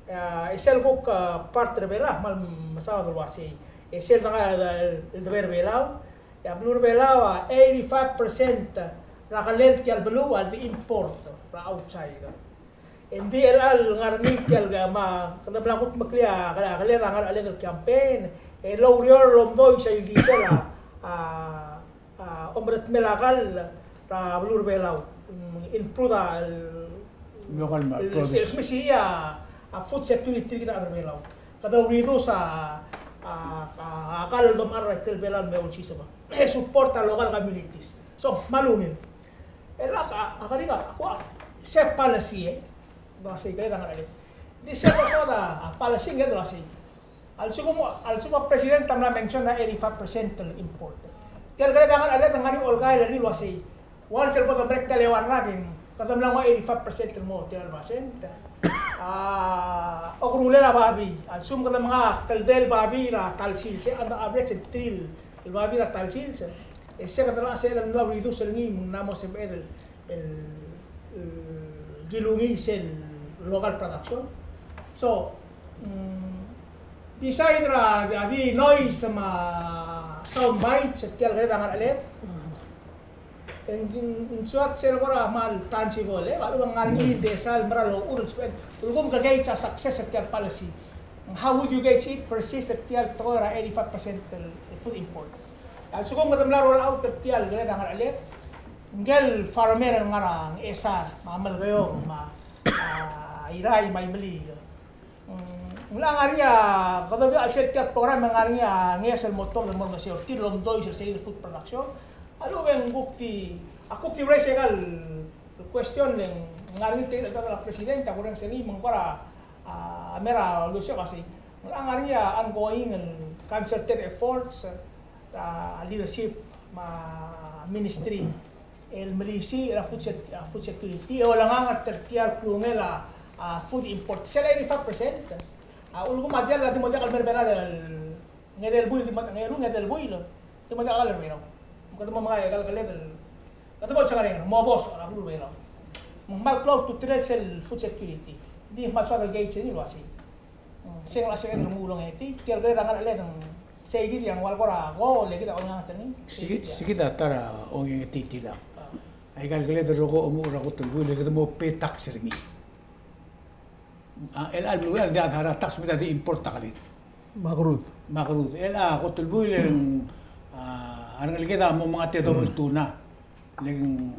A, e sel kuk, a, part er a Belau, kmal mesaod el uasei. E sel dengar, a, el debe er a Belau, e a beluu er a Belau a eighty-five percent er a kelel tia el beluu a di import er a outside. Engdi el chelecha el ngar er ngii tia el kmo, kede mla kutmeklii a, a keled a ngar er a chelsel el campaign, e loureor el omdois a ildisel a, a, a, omeredmel a kall er a beluu er a Belau. Mm, improve a, el, local ma-, el, produce. El, el, smisichii a, a food security er kid er a rechad er a Belau. Kede reduce a, a, a, a kall el domechar er a ikrel Belau el me olsiseb. E support a local communities. So, kmal ungil. El a, a, a kerik a, a kuk, se policy, e. Ng uasei kede ngar er a, di se kuk se a, a policy, ng uasei. A lsekum, a lsekum a president a mla mention a eighty-five percent el import. Tia el keled a ngar er a chelsel, ng ngar er ngii a olkael er ngii el uasei. Once el bo domerek tia el eua el rak e ng, kede mla nguu a eighty-five percent el mo tia el basent. A, okerulel a babii. A lsekum kede menga kldei el babii er a ta el sils, e, on the average el three el babii er a ta el sils. E se kede mla, se kede mla reduce er ngii, me ng mla mo sebeched el el, el kilungii sel local production. So, mm, beside er a, a di noise me a sound bites, tia el keled a ngar er a chelsel. Ng, ng, ng soad sel kora kmal tangible, e, a lechub e ng ngar er ngii a di sel mera el ochur el sebeched. Ulekum ke gauge a success er tia el policy. How would you gauge it versus er tia el tekoi er a eighty-five percent el, el food import? A lsekum kede mla roll out er tia el keled a ngar er a chelsel, ngike el farmer el ngar er a Ngchesar, me a Melekeok, me a, a, Irrai, me a Imeliik. Mm, ng locha ngar er ngii a, kede di a sel tia el program e ng ngar er ngii a ngeso el mo tuobed el mo er a ngeseu er tir el omdois er sel food production. A lechub e ng kuk di, a kuk di raise aika el question le ng ngar er ngii tia el, a president a kurrenges er ngii me ng kora, a, mera lulusek a sei. Ng locha ngar er ngii a ongoing el concerted efforts, a, leadership me a ministry el melisiich er a food sec-, a, food security, e olengang er tia el klungel a, a, food import. Sel eighty-five percent. A, ulekum a diall a di mo diak el mer a Belau el ngedei el buil, di mo, ngeru ngedei el buil. Di mo diak el mer a Belau. Kede mo mengai a keled el, kede mo sel ngar er ngii, mo bos a beluu er a Belau. Me ng kmal klou a ultutelel sel food security. Di kmal soad el gauge er ngii el uasei. Sei ng locha sebeched el mo ulengit, tia el keled a ngar er a chelsel, sei kid a ng ua el kora goal e kid a olenganget er ngii. Sei kid, sei kid a ta er a ongengetii el tilak. A. Aika el keled el rokui a omuchel er a kot el buil e kede mo pay tax er ngii. A, el a beluu el diak a ta er a tax me a di import a keled. Me a crude. Me a crude. El a kot el buil e ng, a, a rengeleked a mo menga te double tuna. Le ng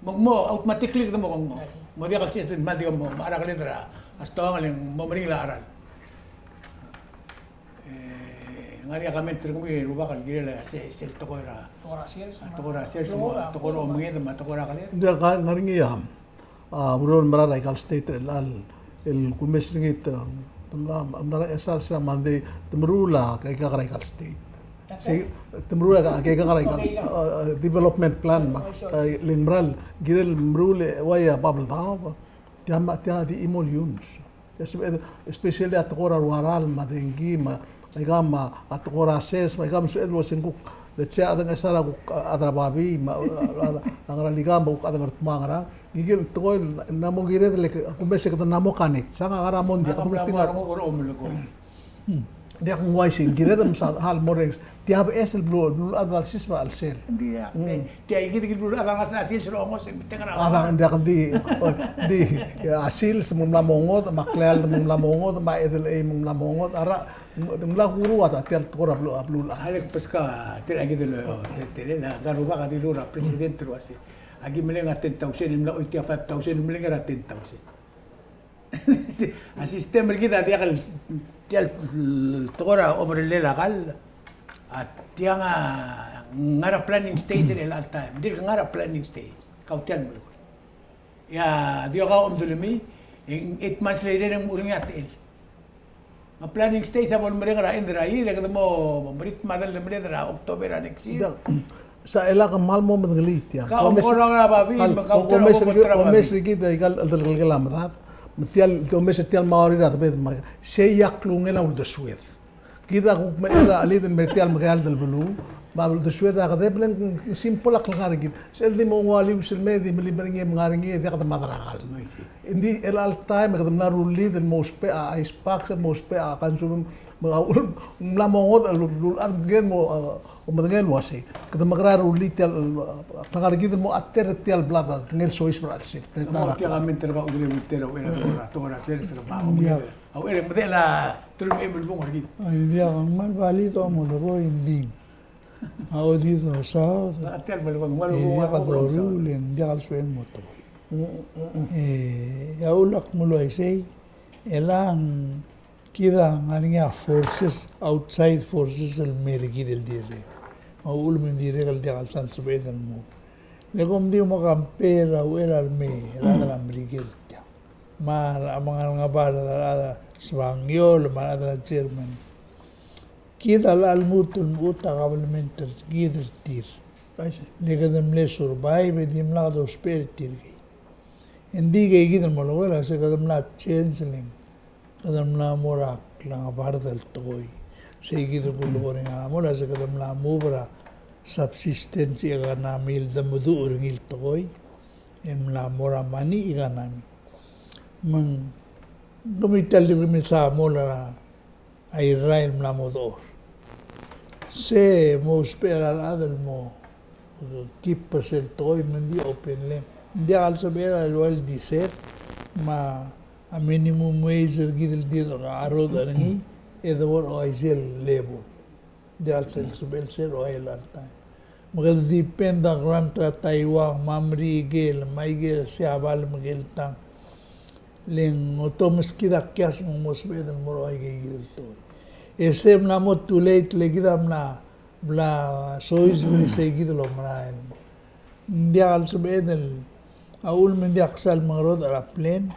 mo, mo automatically kede mo, mo, mo diak el sel kmal di mo, mo er a keled er a stoang le ng mo meringel a cheral. E, ng ngar er ngii a comment er kemiu e rubak el kirel a se, sel tekoi er a, tekoi er a sales, a, tekoi er a sales, tekoi er a omenged, me a tekoi er a keled. Ng diak, ng ngar er ngii a, a, ureor el mera er aika el state er chelechang el kumes er ngii te, te mla, mla er a Ngchesar, se er a Monday, te meruul a, aika, aika er aika el state. Se, te meruul a, aika, aika er aika el, a, a, development plan me a, a, le ng mera el kirel meruul e uai a Babeldaob, tia me, tia di chimo el iungs. Tia sebeched, especially a tekoi er a ruaral me a dengki me a, aika me a tekoi er a sers me aika me sebeched el uase ng kuk, let's say, a chad er a Ngchesar a kuk chad er a babii me a, a, a, a ngar er a Likang a kuk chad er a Ngertmau a ngerang. Ngike el tekoi el mla mo kired el kumes e kede mla mo connect. Sel ngar er a Monday, a kede kuk tingel. Diak ng uaisei, kired el msa, hal mo reng. Tia beches el beluu, beluu el chad a sils me a chelsel. Diak. Mm. Tia ikid el beluu el chad a sils er a ongos e ng beteng er a. A, diak, di, o, di, a sils me ng mla mo ngodech, me a kleald me ng mla mo ngodech, me a edei me ng mla mo ngodech, a ra, ng mla kuruul a tia el tekoi er a beluu, a beluu el chad. A lek beska, tia ikid el, o, te, te, le, a, a rubak a dilu er a president el uase. Aki meleng a ten thousand, e mla oitii a five thousand, meleng er a ten thousand. A system er kid a diak el, tia el tekoi er a omerellel a kall, a tiang a ngar er a planning stage er chelecha el taem. Dirk ngar er a planning stage. Kau tia el melekoi. E a di kau omdelemii, e ng eight months later e ng mo er ngii a techel. Me a planning stage a bo lemerek er a end er a year, e kede mo merit me a deldemeled er a October er a next year. Diak. Sa chelecha kmal mo medengelii tiang. Ka omes, omko er a babii, kal, me ka omes er kid, omes er kid aika el delekelekel a medad. Me tia el, omes er tia el maurir a debed me sei a klungel a uldesued. Kid a kuk mechell a chelid el me tia el mekeald el beluu. Me a uldesued a kede bla ng simple a klengar er kid. Sel di mo ua lius el mei e di melib er ngii e menga er ngii e diak de mad er a kall. I see. Ng di chelecha el taem e kede mla rullid el mo ousbech a ice box, mo ousbech a kansu, me a ul-, ng mla mo ngodech el ul-, ul-, a medengei el mo, a, medengei el uasei. Kede mekera el rullii tia el, a, klengar er kid el mo ater er tia el bla dengei el soiseb er a chelsel. Mo tia el comment er kau, Dirrek Winter, a uchei er a tekoi er a sel, sel kemam. Ia. A uchei er a medechel a teruich me a eim el bung er kid. Ai, diak, ng kmal valid a melekoi, ng di. A odid a saod, e diak a doruul, e ng diak el sebechel el mo tekoi. E a ulak mlo uaisei, e le ng kid a ngar er ngii a forces, outside forces el mei er kid el dirrek. Me a uchul me ng dirrek el diak el sal sebeched el mo. Le kom di mo compare a uchei er a lemei, a rechad er a Merikel tia. Me a rechad er a Ngebard, a rechad er a Sbangiol, me a rechad er a Germany. Kid a locha lmuut el mechut a kabelment er kid er tir. Aisei. Le kede mle survive e dimlak dousbech er tirkei. Engdi kid el mo melekoi el uasei kede mla change le ng kede mla mo er a klengebard el tekoi. Sei kid el kulekoi er ngii a mo el uasei kede mla move er a subsistence economy el de meduch er ngii el tekoi. E mla mo er a money economy. Me ng kemiu tia el di kemiu sa mo er a a Irrai el mla mo dechor. Se mo ousbech er a rechad el mo keep er sel tekoi me ng di open land. Ng diak el sebechel el ua el di ser, me a minimum wage er kid el dirk a rodech er ngii, e de bo er a uaisei el level. Ng diak el sel sebechel ser a uaisei el taem. Me kede depend a grant er a Taiwan, me a Merikel, me aike el Siabal me aike el tang. Le ng otomeskid a kias me ng mo sebeched el mo er a uaikei kid el tekoi. E se mla mo too late le kid a mla, bla soiseb er sei kid el omerael. Ng diak el sebeched el, a uchul me ng diak sal mengerodech er a plane.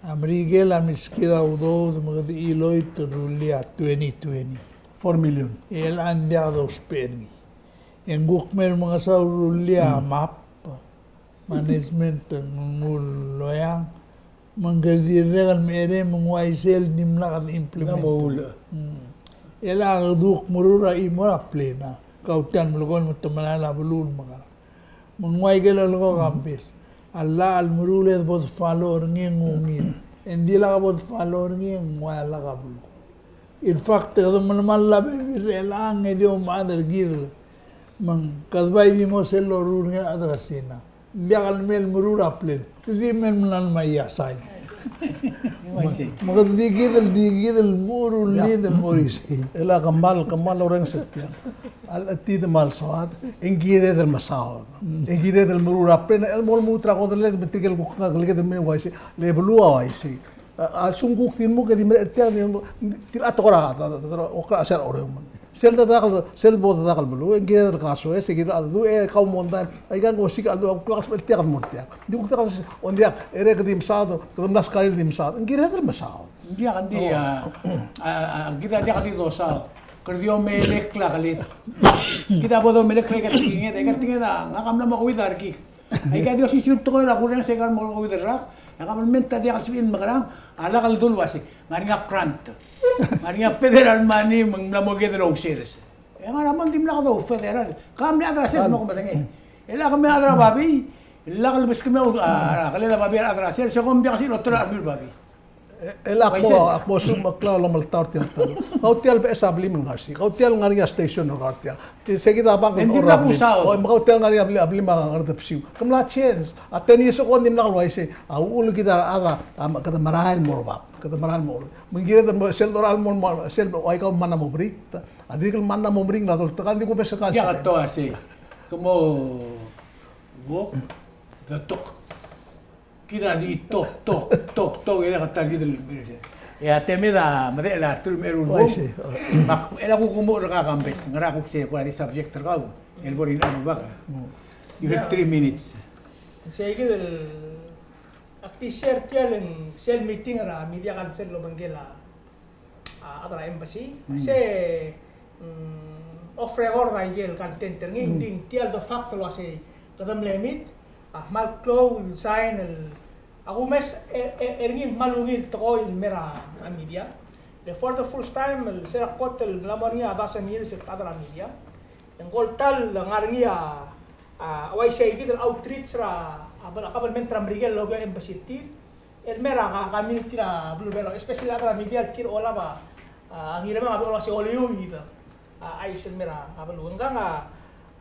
A Merikel a meskid a udoud me kede chiloit el rullii a twenty twenty. Four million. E chelechang ng diak dousbech er ngii. E ng kuk mei el mengesau el rullii a map, management, ng ungil loiang, me ng kede dirrek el mecherei me ng uaisei el dimlak de implement. Mm. E le a kuk meruul a chimo er a plane, kau tia el melekoi el mo temerael a beluu el mekerang. Me ng ua ikel lolekoi a campus. A llach el meruul e de bo de follow er ngii e ng ungil. E ng dilak bo de follow er ngii e ng ua lak a belkul. In fact, kede melemall a bebil er chelechang e di omechad er kid. Me ng kede bai di mo sel loruul er ngii a rechad er a Sina. Ng diak el mei el meruul a plane. Te di mei el mla me a iasai. Me kede di kid el, di kid el mo rullii el mo er isei. E le kmal, kmal orrenges er tiang. A lechub e te di kmal soad, e ng kired el mesaod. E ng kired el meruul a plane, el mo lmuut er a kodellel, me tirke el kuk ngak el kede mei el uaisei, le beluu a uaisei. A, a lsekum kuk di lmuk e di merek er tiang, di, di, di, a tekoi er a, a, a, a, a, sel oreomel. Sel dedak el, sel bo dedak el beluu, e ng kired el kasoes, e kired el dedu, e kau mondai, aika ng osiik a dedu, a kuk lak sebechel tiang el mo er tiang. Di kuk diak el, o ng diak, e le kede di mesaod, kede mla skar el di mesaod, ng kired el mesaod. Ng diak, ng di, a, a, a, kid a diak di dosaod. Kede di omelekl a keled. Kid a bo domelekl a ika el tekinged, ika el tekinged a, ngak a mla mo keuid a rekik. Aika di osisiu el tekoi er a kurenges e aika el mo keuid el rak. E a kabelment a diak el sebechir el mekerang, a lak el dul uasei. Ng ngar er ngii a grant. Ng ngar er ngii a federal money, me ng mla mo kired el ousers. E ngar er a mong dimlak dou federal. Ka mle chad er a sers me kom medengei. E le kemiu a chad er a babii, e lak lebeskemiu a, a, kelel a babii a rechad er a sers, e kom diak sel oter a remiu el babii. E, e le ak mo, ak mo sumeklau el omeltaut er tiang. Kau tia el beches a blim el ngar sei. Kau tia el ngar er ngii a station er kau tia. Ti, se kid a bank el ngar er a blim. O, me kau tia el ngar er ngii a blim, a blim a ngar er a debsiu. Ke mla change. A ten years ago ng dimlak el uaisei. A uchul kid a rechad a, a, kede merael el mo er bab. Kede merael el mo er. Me ng kired el mo, sel dorael el mo, mo, sel ua ikau mla mo meringel. A dirk el mla mo meringel a doltekangel, di kumes er kau. Ia, kede uasei. Ke mo walk the talk. Kid a di talk, talk, talk, talk, e a ta er kid el. Ia, te mei a medechel a teruich me a eru el bung. Oi, sei. Me a, e le kuk mo er a campus, ngera kuk se kora di subject er kau el bo er ngii a rubak. Mm. You have three minutes. Sei kid el, ak di share tia el, sel meeting er a media council el obengkel a a chad er a embassy, mm, se, mm, off record a ikel content er ngii, mm, ng di tia el de fact el uasei kede mle meet, a kmal klou el sign el, a kumes e, e, er ngii el kmal ungil tekoi el mei er a media. Le for the first time, el se er a kot el mla mo er ngii a dozen years el chad er a media. Ng ko el ta el ngar er ngii a, a, uaisei kid el outreach er a, a, kabelment er a Merikel el okiu a embassy er tir el mei er a, a, community er a beluu er a Belau, especially a rechad er a media el tir a olab a, a, ngii el mei a beluu el uasei oliuid a, a, chais el mei er a, a, beluu. Ngkang a,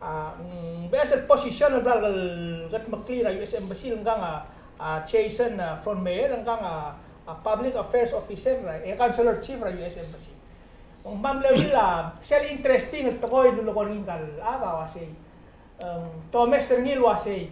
a, ng beches el position el bla el kedmeklii er a U S Embassy, ngkang a, a, Jason, a, Frontmeyer, ngkang a, a, Public Affairs Officer, e Consular Chief er a U S Embassy. Me ng kmal mle ungil a sel interesting el tekoi el lulekoi er ngii ngka el chad a uasei, e, te omes er ngii el uasei,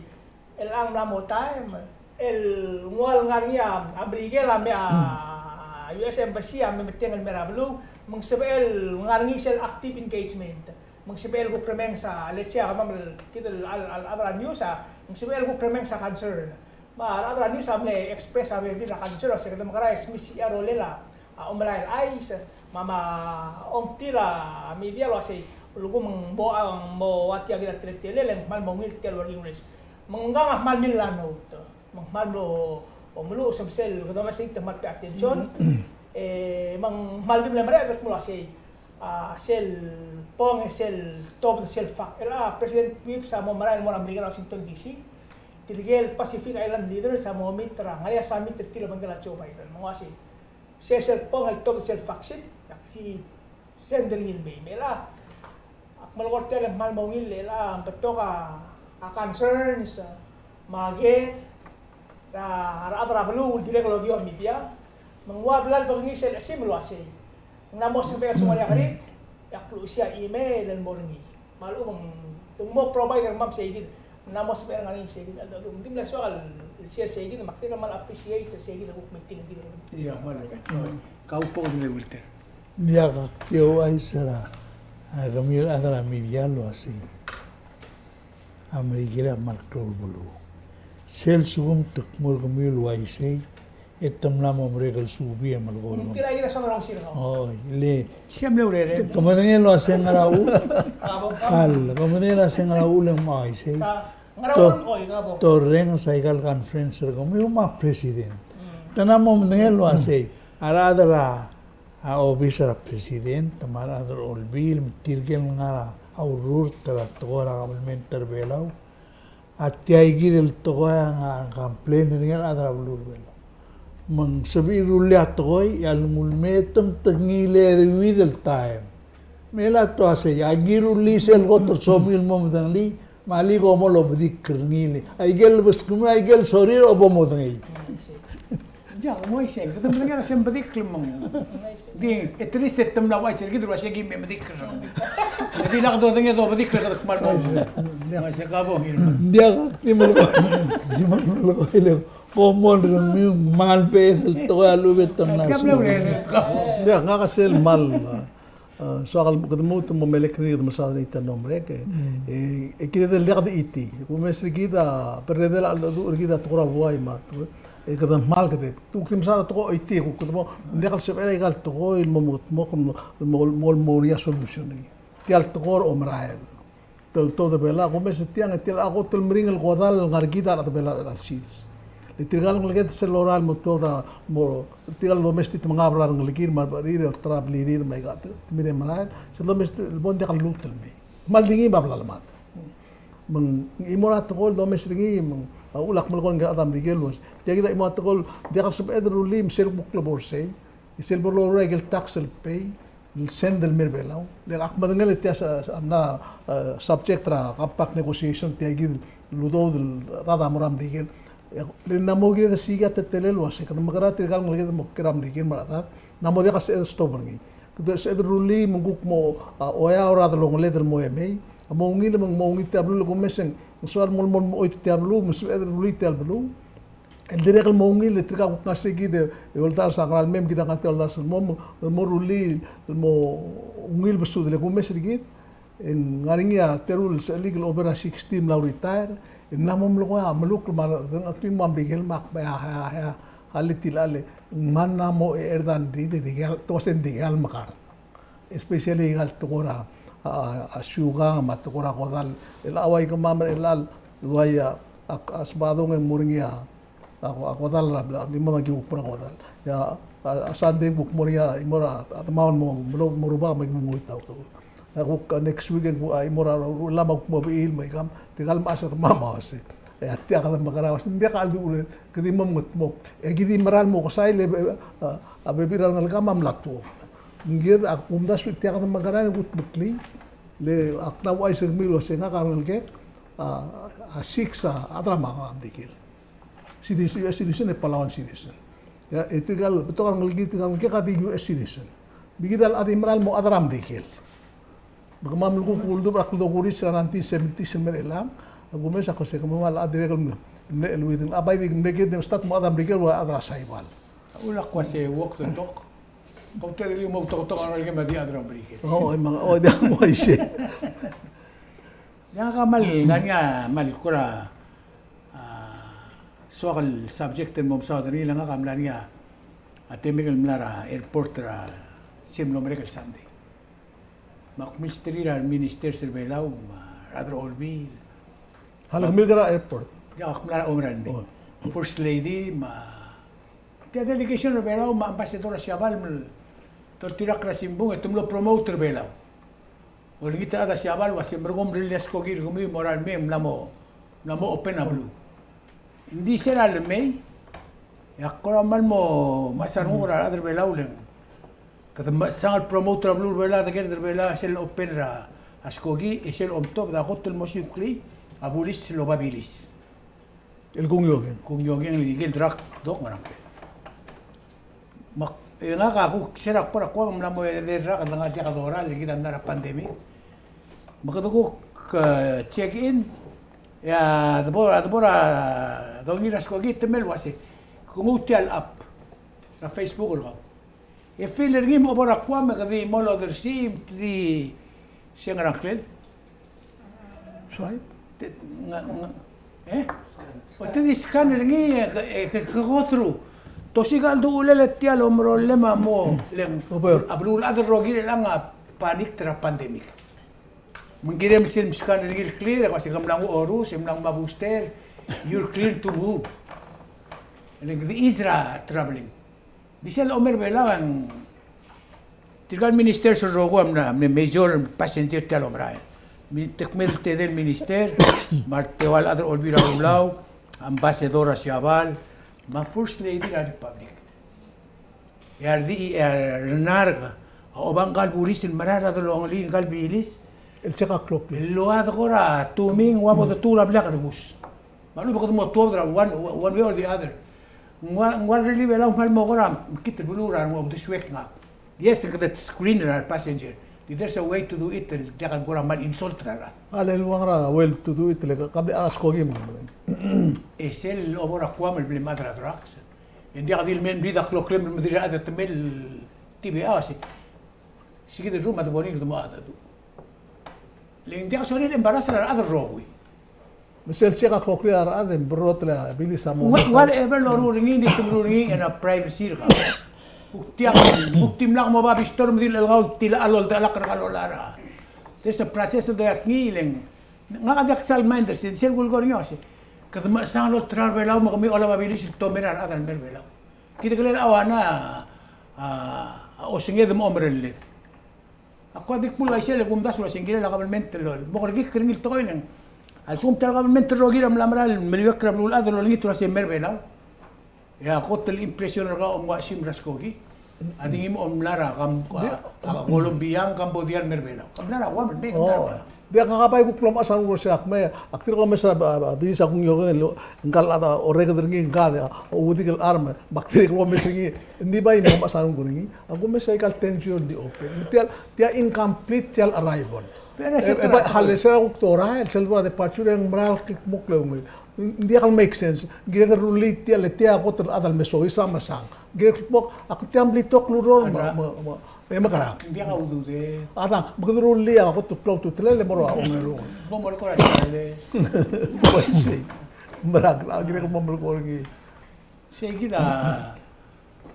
el ng mla mo taem el nguu el ngar er ngii a Merikel a mei a U S Embassy a mei me tiang el mei er a beluu, me ng sebechel ngar er ngii sel active engagement. Me ng sebechel kuk remenges a, let's say, a kemam el kid el chad er a news a, me ng sebechel kuk remenges a concern. Me a rechad er a news a mle express a bebil er a concern el uasei kede mekerang e smiich a rolel a, a, omerael chais, me a, me a ongtir a media el uasei, lsekum ng mo, a, mo ua tia kid a teletelel e ng kmal mo ungil tia el working relationship. Me ngkang a kmal mle note. Me ng kmal mlo, o, meluches me sel, kede omes er ngii te kmal pay attention. E, me ng kmal di mle mereched el kmo uasei, a, sel bong, e sel tobed, sel fak. Er a President Whipps a mo merael el mo er a Merikel er a Washington D C. Tirke el Pacific Island leaders a mo meet er a, ngar er ngii a summit er tir el obengkel a Joe Biden. Me ng uasei, se sel bong el tobed sel faksik, e ak di send er ngii el mei. Me a, ak melekoi er tia el kmal mo ungil el, a, ng betok a, a, concerns, a, me a ked, a, a rechad er a beluu el dirrek el okiu a media. Me ng ua bla lebekengii sel chesim el uasei, ng mla mo sebechel el soal a kerik, e ak luchesii a email el mo er ngii. Me a lechub e ng mo provide er kemam sei kid. Ng mla mo sebechel ngar er ngii sei kid. A lechub e ng di mle soak el share sei kid, me ak di kmal appreciate sei kid el kuk meeting el di. Ia, kmal. Kau bo kede Wilter. Ng diak, ak di ouchais er a, a, kemiu el chad er a media el uasei a Merikel a kmal klou el beluu. Sel lsekum te kmo er kemiu el uaisei, e te mla mo merek el subii e melekoi er kemiu. Oi, le. Ke medengei el uasei ngera uchul. Kal, ke medengei el uasei ngera uchul e ng mo uaisei. Te orrenges aika el conference er kemiu me a president. Te mla mo medengei el uasei a rechad er a, a, obis er a president, me a rechad er a olbiil, me tirke el ngar er a urrurt er a tekoi er a kabelment er a Belau. A tia kid el tekoi a ngar er a complain er ngii a rechad er a beluu er a Belau. Me ng sebechir el rullii a tekoi, e a lenguu el mei e te mtekngii el ed with el time. Me a lak te uasei, a ki rullii sel kot el somiu el mo medengelii, me alii kom mo lobedik er ngii. Aike el beskemiu, aike el sorir a bo modengei. Ia, ng uaisei, kede medengei a se ng bedikl me ng. Di, at least e te mla uaisei, kid el uasei ki me medikl er ngii. Di lak dodengei a dobedikl er kede kmal mo. Ng uaisei ka bo ngii. Ng diak, di melekoi, di melekoi el, kom mo rengmiu, kmal beches el tekoi a lechub e te mla. Ia, ngak a sel kmal, a, A, soak el kede lmuut el mo melekoi er ngii, kede mesaod er ngii tia el mlo merek, e, e, e kid el diak di chitii. Kumes er kid a berredel a cheldecheduch er kid a tekoi er a buai me a, e kede kmal kede. Kuk di mesaod a tekoi el chitii, kuk kede mo, ng diak el sebechel aika el tekoi el mo, mo, mo, mo, mo er ngii a solution er ngii. Tia el tekoi er a omerael. Teltobed er a Belau, kumes er tiang, e tia el kot el meringel el kodall el ngar er kid a rechad er a Belau er a sils. Le tirka el ngeleked sel lorael el mo tuobed a mo, tirka el domestic me a bla el ngelekir me a rebechirir, olterau a blirir me aika, te mei er a merael, sel domestic el bo ng diak el lmuut el mei. Kmal di ngii me a bla lemad. Me ng chimo er a tekoi el domes er ngii, me ng, a, uchul ak melekoi er ngii a rechad er a Merikel el uasei, tia kid a chimo er a tekoi el diak el sebeched el rullii me sel kuk lebo er sei, sel bo loruul aike el tax el pay, el send el mei er a Belau. Le ak medengei el tia sa, sa, mla, e, subject er a compact negotiation tia kid el udoud el rechad a mo er a Merikel. E, le ng mla mo kired el siik a teletelel el uasei, kede mekerang tirka el ngeleked el mo kiei er a Merikel me a rechad. Ng mla mo diak el sebeched el stop er ngii. Kede sebeched el rullii me ng kuk mo, a, oeak a delongeled el mo mei. A mo ungil me ng mo ungil tia el beluu el kumes e ng soal mo, mo, mo choit tia el beluu, me ng sebeched el rullii tia el beluu. El dirrek el mo ungil, e tirka kuk ngar sei kid, e oldars a ngera el mei, me kid a ngar tia el oldars el mo, mo, mo rullii, el mo ungil besudel e kumes er kid, e ng ngar er ngii a teru el sechelik el over a sixty el mla retire, e ng mla mo melekoi a meluk el mla, ng, ng mo Merikel me ak, a, a, a, a, a, le tilechang, e ng mla mo er a dengki, dengki, te uasei dengki el mekar. Especially aika el tekoi er a, a, a, a siukang me a tekoi er a kodall. El a uai kemam er chelechang el uai a, a, a Sebadong e ng mo er ngii a, a, a kodall er a blai, di mo me ki kuk mo er a kodall. E a, a, a Sandei e ng kuk mo er ngii a, mo er a, a, a demau el mo, mo, mo rubak me ki mo ngoit a udoud. A kuk, a, next week e ng kuk, a, chimo er a, a, lam a kuk mo bechiil me aikang, tirka el mechas er kemam a uase, e a tia kede mekerang, uase ng diak a cheldechulir, ke di mo mengetmokl. E ki di mera el mo kesai le, a, a bebil er a rengelekam a mla tuobed. Ng kired a kumdasu e tia kede mekerang e kutmeklii, le ak mla ouchais er kemiu el uase ngak a rengelekek, a, a six a chad er a Merikel. Citizen, U S citizen, e Palauan citizen. Ia, e tirka el betok a rengelekir, tirka el rengelekek a di U S citizen. Me kid a di mera el mo chad er a Merikel. Me kemam el kuk uldubech er a kldokurisch er a nineteen seventies el mei er chelechang, a kumes a kmo se kemam a dirrek el mle, mle, el within, a bai di mle kired el start mo chad er a Merikel, ua chad er a Saibal. Ula kua se walk the talk. Kau tia di mo betok, betok a rengelekek me a di chad er a Merikel. O, e meng, o, diak mo uaisei. Ia, ngak a kmal, ngar er ngii a kmal kora, a, soak el subject el mo mesaod er ngii, le ngak a mla er ngii a, a temel el mla er a airport er a, sel mlo merek el Sunday. Me ak milsterir a reministers er Belau, me a rechad er a Olbiil. A le milk er a airport? Ia, ak mla er a Omeran me. O. First Lady, me a tia delegation er Belau me a ambassador er a Siabal me te oltirakl er a simbung e te mlo promote er Belau. Olengit er a rechad er a Siabal el uase merekong e mrellii a skoki er kemiu el mo er a lemei, mla mo, mla mo open a beluu. Ng di sel lemei, e ak kora kmal mo mechas a renguk er a rechad er Belau le ng kede mechesang el promote er a beluu er Belau, a dekerd er Belau, sel open er a skoki, e sel omtobed a kot el mo siuklii a bulis el oba bilis. El kungioking. Kungioking el ikel drug dok ngerang. Me, e ngak a kuk se er a kbo er a Guam e ng mla mo edei el rak el ngar er a diak dorael, e kid a mla er a pandemic. Me kede kuk, e, check in, e a debo, a debo er a dongil er a skoki e te mle uase, ke nguu tia el app er a Facebook el kau. E feel er ngii me a obo er a Guam e ke di mo odersii, me te di se ngerang klel. Swipe? Te, nga, nga, e? O te di scan er ngii, e, e, ke, ke go through. Te osiik a cheldechulir e tia el omerolem a mo, le ng, obo, a beluulechad el rokir er chelechang a panic er a pandemic. Me ng kirem sel mscan er ngii el clear, e kmo se ke mla nguu a orus, e mla nguu a booster, you're clear to move. Le ng di ease er a traveling. Di sel omer Belau e ng tirka el ministers el rokui a mla, mle major passenger tia el omerael. Me te kmeed el tedei el minister, me a reteua el chad er a Olbiil er a Kelulau, ambassador er a Siabal, me a first lady er a republic. E a rdechii, e a rengark a oba ngka el bulis el merael er a delongelii ngka el bilis. El check a clock. El load er a tuming, ua bo detuu er a blil a kedebus. Me a lechub e kede mo tuobed er a one, one way or the other. Ng ua, ng ua rirellii a Belau el kmal mo kora mekngit el beluu er a renguk, ng di suek ngak. Yes, kede screen er a passenger. There's a way to do it, el diak el kora kmal insult er a rechad. A le uang er a way to do it, le ka, ka mle a skoki me ng. E sel obo er a Guam el bla lmad er a drugs. E ng diak di le mei el mdid a kloklem el mederir a rechad e te mei el tibia, a, se. Sikid el rum a debo er ngii e kede mo cheldecheduch. Le ng diak sorir el embarrass er a rechad el rokui. Me sel check a kloklem a rechad e ng berrotel a bilis a mo. Wha-, whatever el loruul er ngii, ng di te meruul er ngii er a privacy er kau. Kuk tiang, kuk dimlak mo oba visitor me di el chelngau el tilechang el oldechelakl er kau el olar a. There's a process el doiak ngii le ng. Ngak a diak sal mind er sel, sel kulekoi er ngii a uase, kede mechesang el olterau er a Belau me kemiu a olab a bilis el tomera a rechad el mer a Belau. Kid a kelel a uana a, a osenged me a omerelled. Ak kuk di kmo uaisei e kumdasu el uase ng kirel a government el mo kerekikl er ngii el tekoi e ng, a lsekum tia el government el rokir a mla merael el meliuekl er a beluulechad el olengit el uase mer a Belau, e a kot el impression er kau a mo uaisei er a skoki a di ngii me a mla er a Kam-, a, a Colombia, Cambodia el mer a Belau. Ka mla er a Guam el mei, ka mla er a Belau. Diak, ngak a bai kuk lomechas a renguk er se, ak mei, ak dirrek el omes er a, a, a, bilis a Kung Yogen el ngka el chad a orreked er ngii, ngka a, a, ouedikel charm, me ak dirrek el omes er ngii. Ng di bai lomechas a renguk er ngii, ak omes er aika el tension el di open. Tia, tia incomplete tia el arrival. E, e bai, a le se er a kuk dorael, sel bo er a departure e ng mera el kldmokl el ungil. Ng diak el make sense. Ng kired el rullii tia le tia kot el chad el me soiseb a mesang. Ng kired el kldmokl, ak tia mlitok el ureor me, me, me, e mekerang. Ng diak a ududed. A dang, me kede rullii a kot el klou a ultutelel e mo er a ongerung. Bo melekoi er a Charles. Bo sei. Merak, a kirek el mo melekoi er ngii. Sei kid a,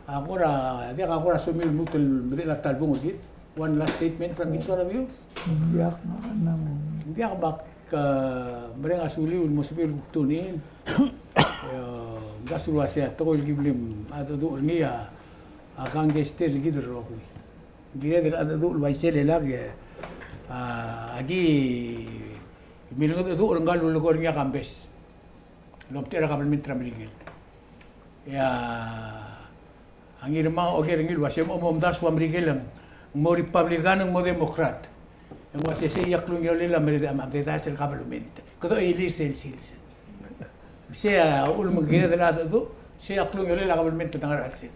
a kora, diak a kora somiu el lmuut el medechel a ta el bung er kid. One last statement from each one of you. Diak, ngak a nang. Diak, bak, a, mereng a suliu el mo sebechir el kuk tune in. E, omdasu el uase a tekoi el ki blim a cheldecheduch er ngii a, a gangster er kid el rokui. Ng kired el cheldecheduch el uaisei e lak e, A, aki milengedecheduch er ngka el lulekoi er ngii a Kambes el omtechei er a kabelment er a Merikel. E a Ngirmang a oker er ngii el uasei, mo, mo omdasu a Merikel e ng mo Republican e ng mo Democrat. E ng uasei sei a klungiolel a mle, a mle dais el kabelment. Kede oilir sel sils. Sei a ulemekeed el cheldecheduch, sei a klungiolel a kabelment el ngar er a chelsel.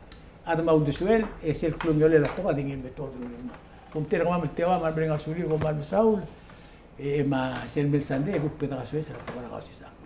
A de mo uldesuel, e sel klungiolel a tekoi a di ngii el betok el ulemekeed. Kom tela kemam el teua, me a remereng a sulir, kom kmal mesaul, e, me sel mle Sunday, e kuk betok a soiseb er a tekoi er a Kausisechakl.